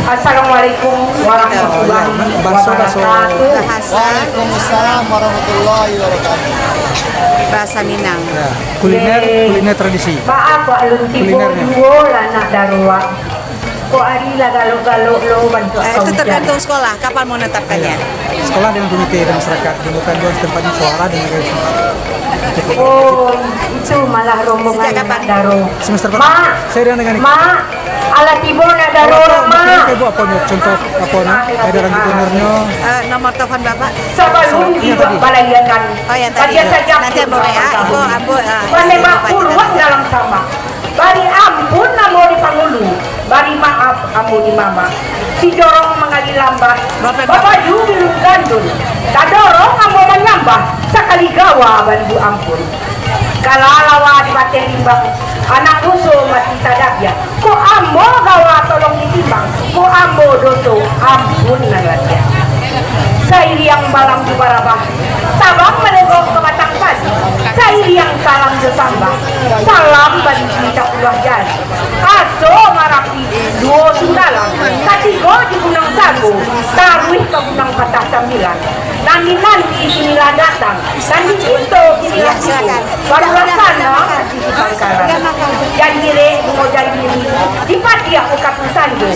Assalamualaikum warahmatullahi wabarakatuh. Bahasa, bahasa. Bahasa. Waalaikumsalam warahmatullahi wabarakatuh. Bahasa Minang. Ya. Kuliner, kuliner tradisi. Maaf, Pak Lun, tibo juo lah nak daruak. Kok ari lah galok-galok lo bantuak. Eh, itu tergantung sekolah, kapan mau menetapkannya. Iya. Sekolah dengan komite dan masyarakat, dibutuhkan dua setempat suara dengan. Oh, itu malah rombongan. Sejak kapan? Nak daruak. Semester berapa? Mak, saya dengan, dengan Mak, alah tibo nak daruak, Mak. Ibu apa ni? Contoh apa ni? Ada dalam gubernurnya. Eh, nomor telepon Bapak? Sabalun dibuek balaiakan. Oh, yang tadi. Nanti ambo W A, ibu, ambo, ah, pandai bakuruang dalam samak. Bari ampun ambo di pangulu, bari maaf ambo di mamak. Si jorong mangali lambah, babaju bilun gandun. Tadorong ambo manyambah, sakali gawa baribu ampun. Kalalawa di bateh limbang, anak doso mati tadabiak. Kok ambo gawa tolong ditimbang, kok ambo doso ampun nan rancak. Sairiang balam di barabah, tabang malegok ka batang padi, sa Iriang salam jo sambah, salam barisi sapuluah jari. Kaso Marapi duo Singgalang, katigo di Gunung Sago, taruih ka Gunung Patah Sambilan. Nan dinanti kinilah datang, nan dipinto kinilah tibo. Barulah sanang hati di Pangkalan. Jan girek bungo jan diri, dipatiak ukapu sanjo.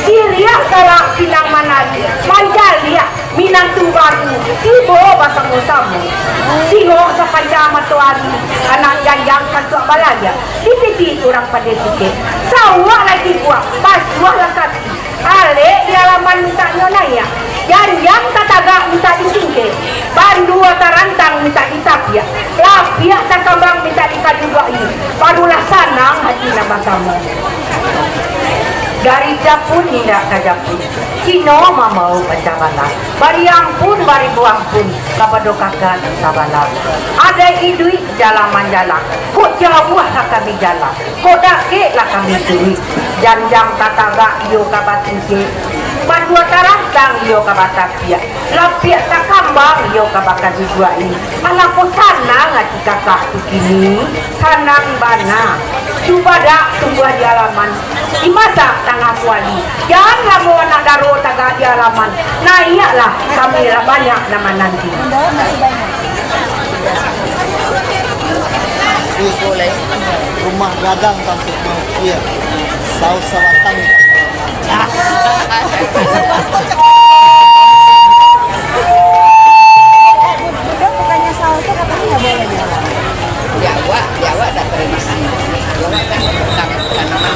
Siriak galak pinang manari, manjaliak minantu baru tibo basamo-samo. Singok sapanjang matoari, anak janjang kantuak balariak, dititiak urang pandai sikek. Sauak lai tibuak, basuah lah kaki. Alek di alaman mintaknyo naiak, janjang tatagak mintak disingkek, bandua tarantang mintak ditapiak, lapiak takambang mintak dikaduduak-i, barulah sanang hati nan basamo. Dari japun indak ka japun, Cino mambaok pacah balah, bari ampun baribu ampun kapado kakak nan sabala. Adaik iduik jalang manjalang, kok jauah lah kami jalang, kok dakek lah kami turuik. Janjang tatagak iyo ka basingkek, bandua tarantang iyo ka batapiak, lapiak takambang iyo ka bakaduduak-i. Alah kok sanang ati kakak tu kini, sanang bana. Cubadak tumbuah di alaman, dimasak tangah kuali. Jan lamo anak daro tagak di alaman, naiaklah, kami lah banyak nan mananti. Rumah gadang tanpa mangkir, saus sabatang. Budak bukannya saus tu katanya nggak boleh. Di awak, di awak tak tradisi. Di awak kan bukan, bukan nama.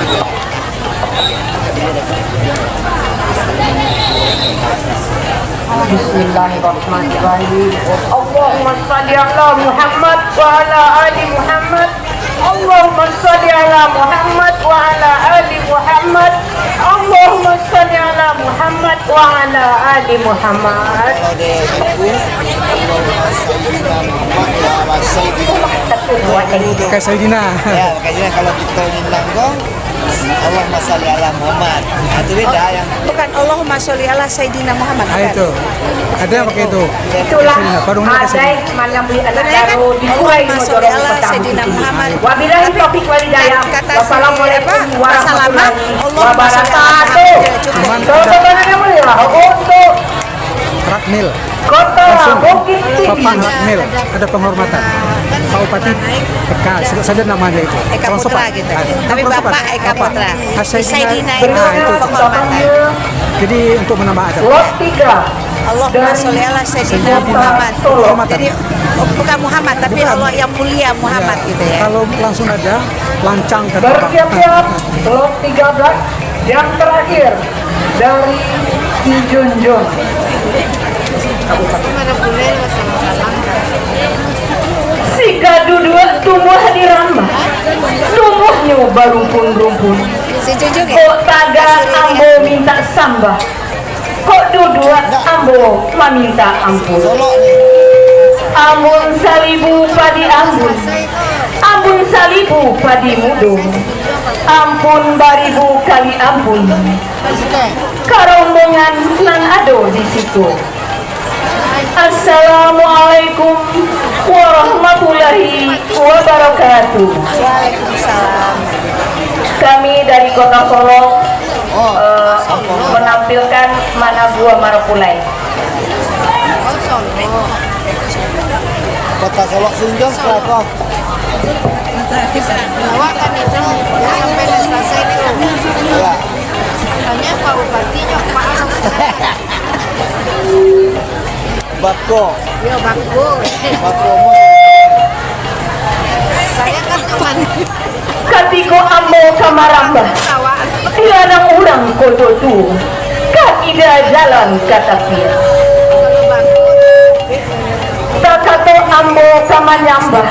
Bismillahirrahmanirrahim. Allahumma shalli ala Muhammad wa ala ali Muhammad. Allahumma shalli ala Muhammad wa ala ali Muhammad. Allahumma shalli ala Muhammad wa ala ali Muhammad. Kalau dia ibu, Allahumma shalli ala Muhammad wa ala Sayyidina. Bukan Sayyidina. Ya, makanya kalau kita bilang tu, Allahumma shalli ala Muhammad. Nah, itu beda yang Bukan Allahumma sholli ala Sayyidina Muhammad, Ah, bukan? Itu. Ada yang pakai itu. Itulah Sayyidina. Padungnya ke sini. Adai manamui anak daro di Kurai Mojorong Kota Bukittinggi. Wabillahi taufiq wal hidayah. Wassalamualaikum warahmatullahi wabarakatuh. Cuman ada Contoh yang mulia untuk Rakmil. Kota Bukittinggi. Bapak Rakmil, ada penghormatan. Pak Bupati, Eka, sebut saja namanya itu. Eka Putra gitu. Tapi Bapak Eka Putra. Sayyidina itu penghormatan. Jadi untuk menambah adab. Lot tiga. Allahumma sholli ala Sayyidina Muhammad. Jadi bukan Muhammad, tapi Allah yang mulia Muhammad gitu ya. Kalau langsung ada, lancang ke Bersiap-siap, lot tiga belas, yang terakhir. Dari Sijunjung. Sikaduduak tumbuah di rambah, tumbuahnyo barumpun-rumpun. Kok tagak ambo mintak sambah, kok duduak ambo mamintak ampun. Ambun saribu padi ambun, ambun saribu padi mudo, ampun baribu kali ampun. Ka rombongan nan ado di siko. Assalamualaikum warahmatullahi wabarakatuh. Waalaikumsalam. Kami dari Kota Solok, eh, menampilkan Managua Marapulai. Kota Solok Sinjong Selatan. Awak kan itu, sampai dah selesai ni kan. Iya. Tanya Pak Bupati, Pak. Bako. Yo, bako. Bako mo. Saya kan teman. Katiko ambo ka marambah, dilarang urang koto tuo, ka ida jalan ka tapi. Takato ambo ka manyambah,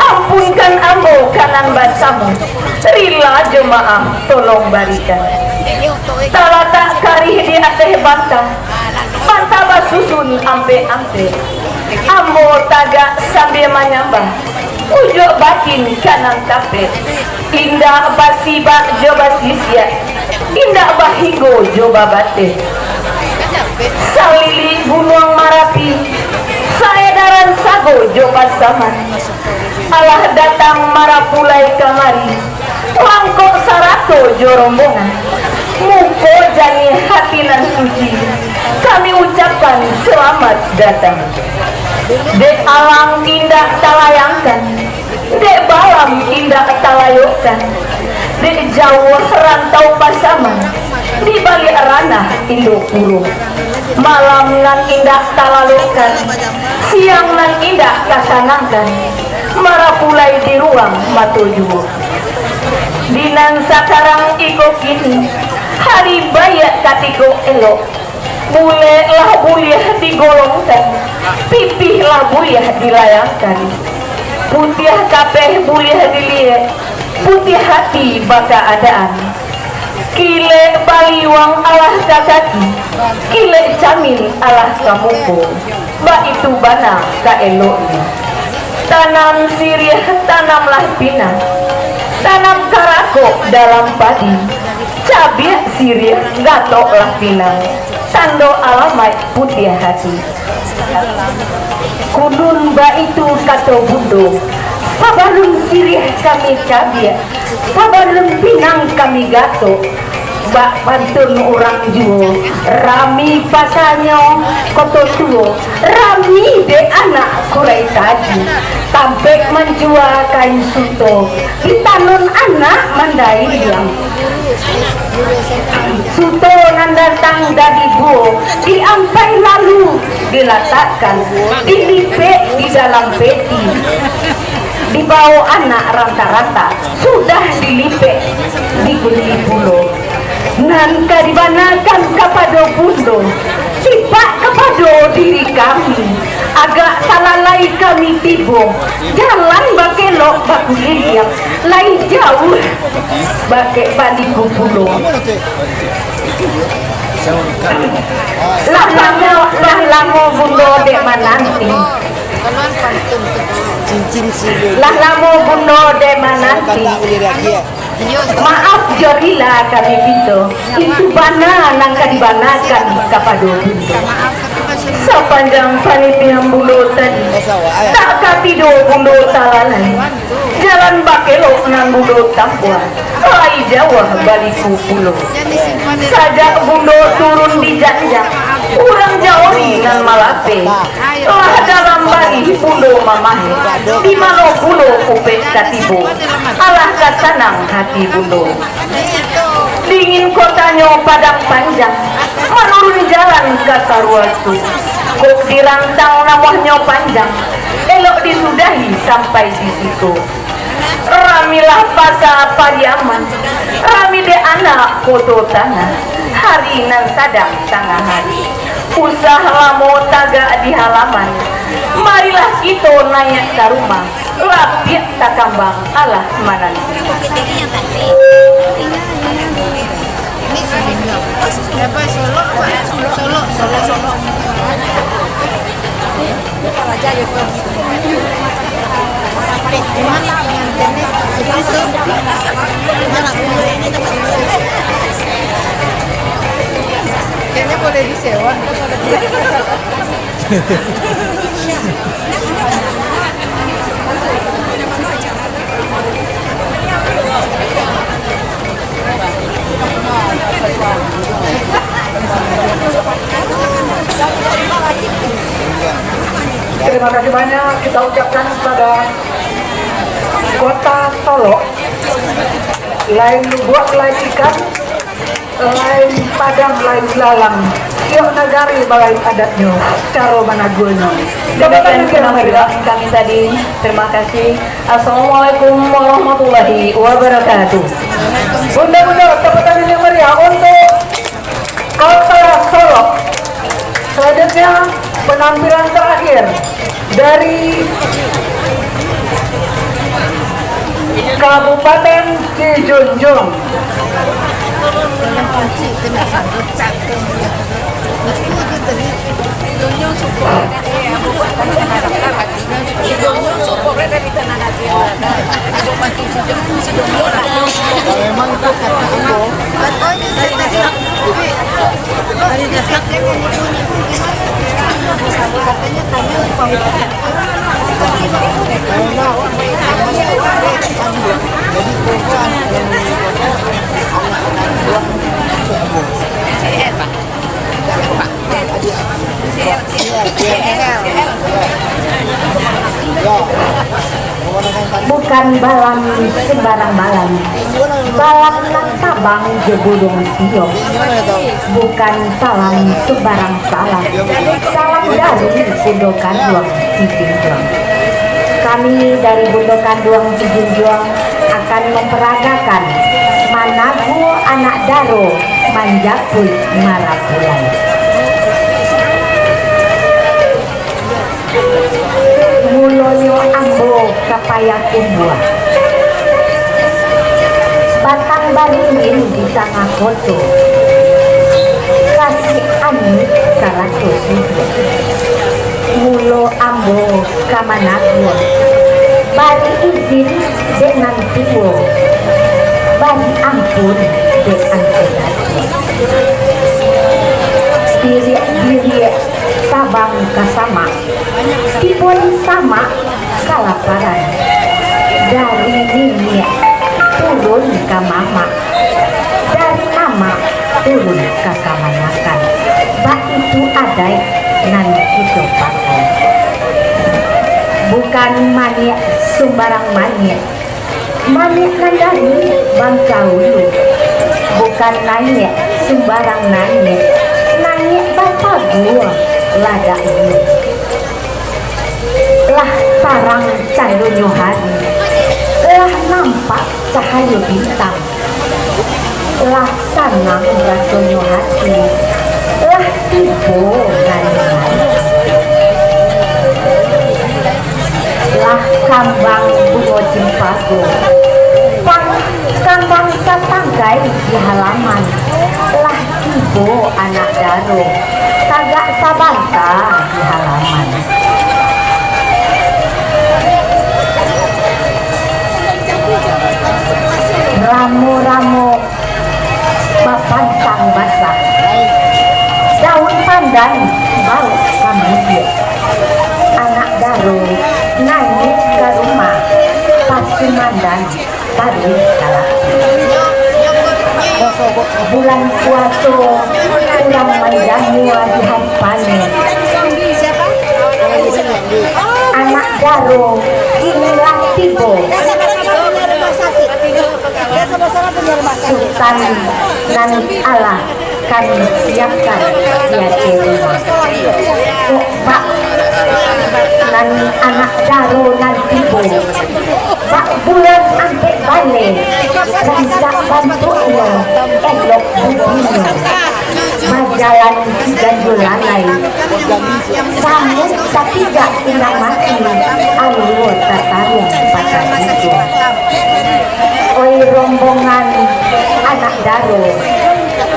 ampunkan ambo ka nan basamo, rila jo maaf tolong barikan. Talatak karih di ateh banta, banta basusun ampek-ampek. Ambo tagak sambia manyambah, ujuak batin ka nan tapek. Indak basibak jo basisiak, indak bahinggo jo babateh. Salilik Gunuang Marapi, saedara Nan sago jo pasaman, alah datang marapulai kamari, langkok sarato jo rombongan. Muko janiah hati nan suci, kami ucapkan selamat datang. Dek alang indak talayangkan, dek balam indak talayokkan, dek jauah rantau pasaman, di baliak ranah Indopuro. Malam nan indak talalokkan, siang nan indak tasanangkan, marapulai di ruang mato juo. Di nan sakarang iko kini, hari baiak katiko elok, bulek lah buliah digolongkan, pipih lah buliah dilayangkan, putiah kapeh buliah diliek, putiah hati bakaadaan. Kilek baliuang alah ka kaki, kilek camin alah ka muko, baitu bana ka eloknyo. Tanam siriah, tanamlah pinang, tanam karakok dalam padi, cabiak siriah, gatoklah pinang, tando alamaik putiah hati. Kunun baitu kato Bundo, sabalun siriah kami cabiak, sabalun pinang kami gatok, bak pantun urang juo, rami pasanyo Koto Tuo, rami dek anak Kurai Taji, tampek manjua kain suto, ditanun anak mandaiang. Suto nan datang dari guo, diampai lalu dilatakkan, dilipek di dalam peti, dibawo anak ranta-ranta, sudah dilipek, digunting pulo. Nan ka dibanakan kapado Bundo, sipak kapado diri kami, agak talalai kami tibo, jalan bakelok bakuliliang, lai jauah bakek baliku pulo. Lah lamo, lah lamo Bundo dek mananti. Lah lamo Bundo dek mananti. Maaf jo rila kami pinto, itu bana nan ka dibanakan kapado Bundo. Sapanjang panitian Bundo tadi, tak katido Bundo talalai. Jalan bakelok nan Bundo tampuah, lai jauah baliku pulo. Sajak Bundo turun di janjang, urang Jaori nan malapeh. Lah dalam barih Bundo mamahek, di mano pulo upek ka tibo, alah ka sanang hati Bundo. Dingin kotanyo Padang Panjang, manurun jalan ka Saruatu. Kok dirantang namuahnyo panjang, elok disudahi sampai di siko. Ramilah pasa Pariaman, rami dek anak Koto Tanah, hari nan sadang tangah hari. Usah lamo tagak di halaman, marilah kito naiak ka rumah, lapiak takambang alah mananti. Kayaknya boleh disewa. Terima kasih banyak kita ucapkan kepada Kota Solok. Lain lubuak, lain ikan, lain padang, lain ilalang. Tiok nagari balain adatnyo, caro managuahnyo. Demikian penampilan kami tadi. Terima kasih. Assalamualaikum warahmatullahi wabarakatuh. Bunda-bunda, tepuk tangan yang meriah untuk Kota Solok. Selanjutnya, penampilan terakhir dari Kabupaten Sijunjung. Bukan balam sumbarang balam, balam nan tabang jo buruang tiok. Bukan salam sumbarang salam, salam dari Bundo Kanduang Sijunjuang. Kami dari Bundo Kanduang Sijunjuang akan memperagakan manabuah anak daro manjapuik marabulan. Mulonyo ambo ka Payakumbuah, batang barindin di tangah koto, kasih anik sarato suduik. Mulo ambo ka manabuah, bari izin dek nan tuo, bari ampun dek angku datuak. Biriak-biriak tabang ka samak, tibo di samak kalaparan. Dari niniak turun ka mamak, dari mamak turun ka kamanakan. Baitu adaik nan kito pakai. Bukan maniak sumbarang maniak, maniak nan dari Bangkaulu. Bukan naiak sumbarang naiak, naiak bapaguah ladaiknyo. Lah tarang candonyo hari, lah nampak cahayo bintang, lah sanang rasonyo hati, lah tibo nan manis. Lah kambang bungo cimpago, pang-, kambang satangkai di halaman, lah tibo anak daro, tagak sabanta di halaman. Ramo-ramo bapantang basah, daun pandan baok ka mudiak. Anak daro naiak ka rumah, pasumandan taruih ka lapeh. Bulan puaso urang manjamua di hari paneh. Anak daro kini lah tibo. Sutan nan alah kami siapkan di ateh rumah. Kok bak nan anak daro nan tibo, bak bulan ampek baleh, rancak bantuaknyo, elok budinyo. Bajalan ganjo lalai, samo satigak indak mati, alua tataruang patang itu. Oi rombongan anak daro,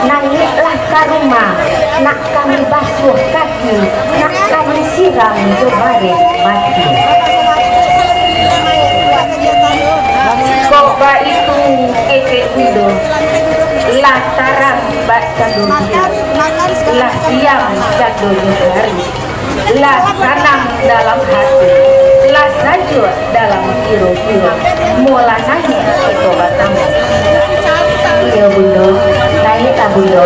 naiaklah ka rumah, nak kami basuah kaki, nak kami siram jo bareh batin. Kok baitu kecek Bundo, lah tarang bak cando biru, lah siang candonyo hari. Lah tanang dalam hati, lah sajuak dalam kiro-kiro, molah naiak kito batamu. Iyo, Bundo, naiaklah, Bundo.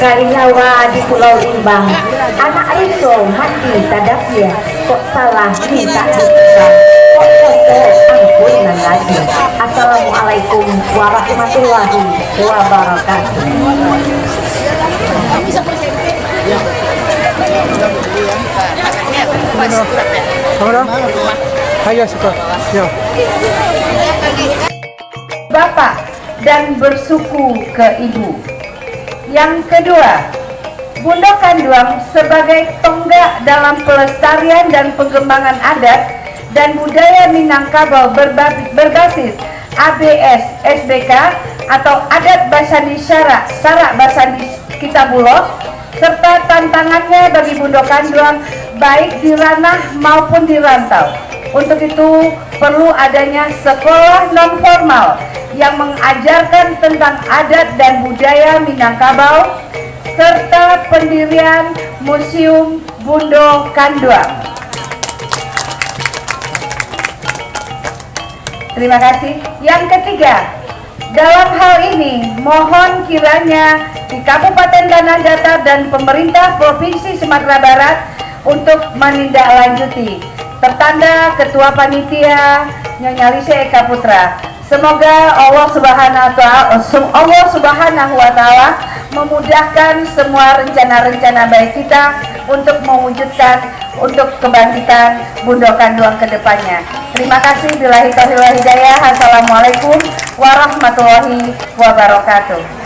Karinyawa di Pulau Rimbang, anak Iso mati tadapia, kok salah mintak ditimbang, kok doso ampun nan ladie. Assalamualaikum warahmatullahi wabarakatuh. Ayo, suka. Yo. Bapak dan bersuku ke ibu. Yang kedua, Bundo Kanduang sebagai tonggak dalam pelestarian dan pengembangan adat dan budaya Minangkabau berba-, berbasis A B S S B K atau adat basandi syarak, syarak basandi Kitabullah, serta tantangannya bagi Bundo Kanduang baik di ranah maupun di rantau. Untuk itu, perlu adanya sekolah non formal yang mengajarkan tentang adat dan budaya Minangkabau, serta pendirian Museum Bundo Kanduang. Terima kasih. Yang ketiga, dalam hal ini, mohon kiranya di Kabupaten Tanah Datar dan pemerintah Provinsi Sumatera Barat untuk menindaklanjuti. Tertanda Ketua Panitia, Nyonya Lisha Eka Putra. Semoga Allah Subhanahu wa Taala, Allah Subhanahu wa Taala memudahkan semua rencana-rencana baik kita untuk mewujudkan, untuk kebangkitan Bundo Kanduang ke depannya. Terima kasih. Billahi taufiq wal hidayah. Assalamualaikum warahmatullahi wabarakatuh.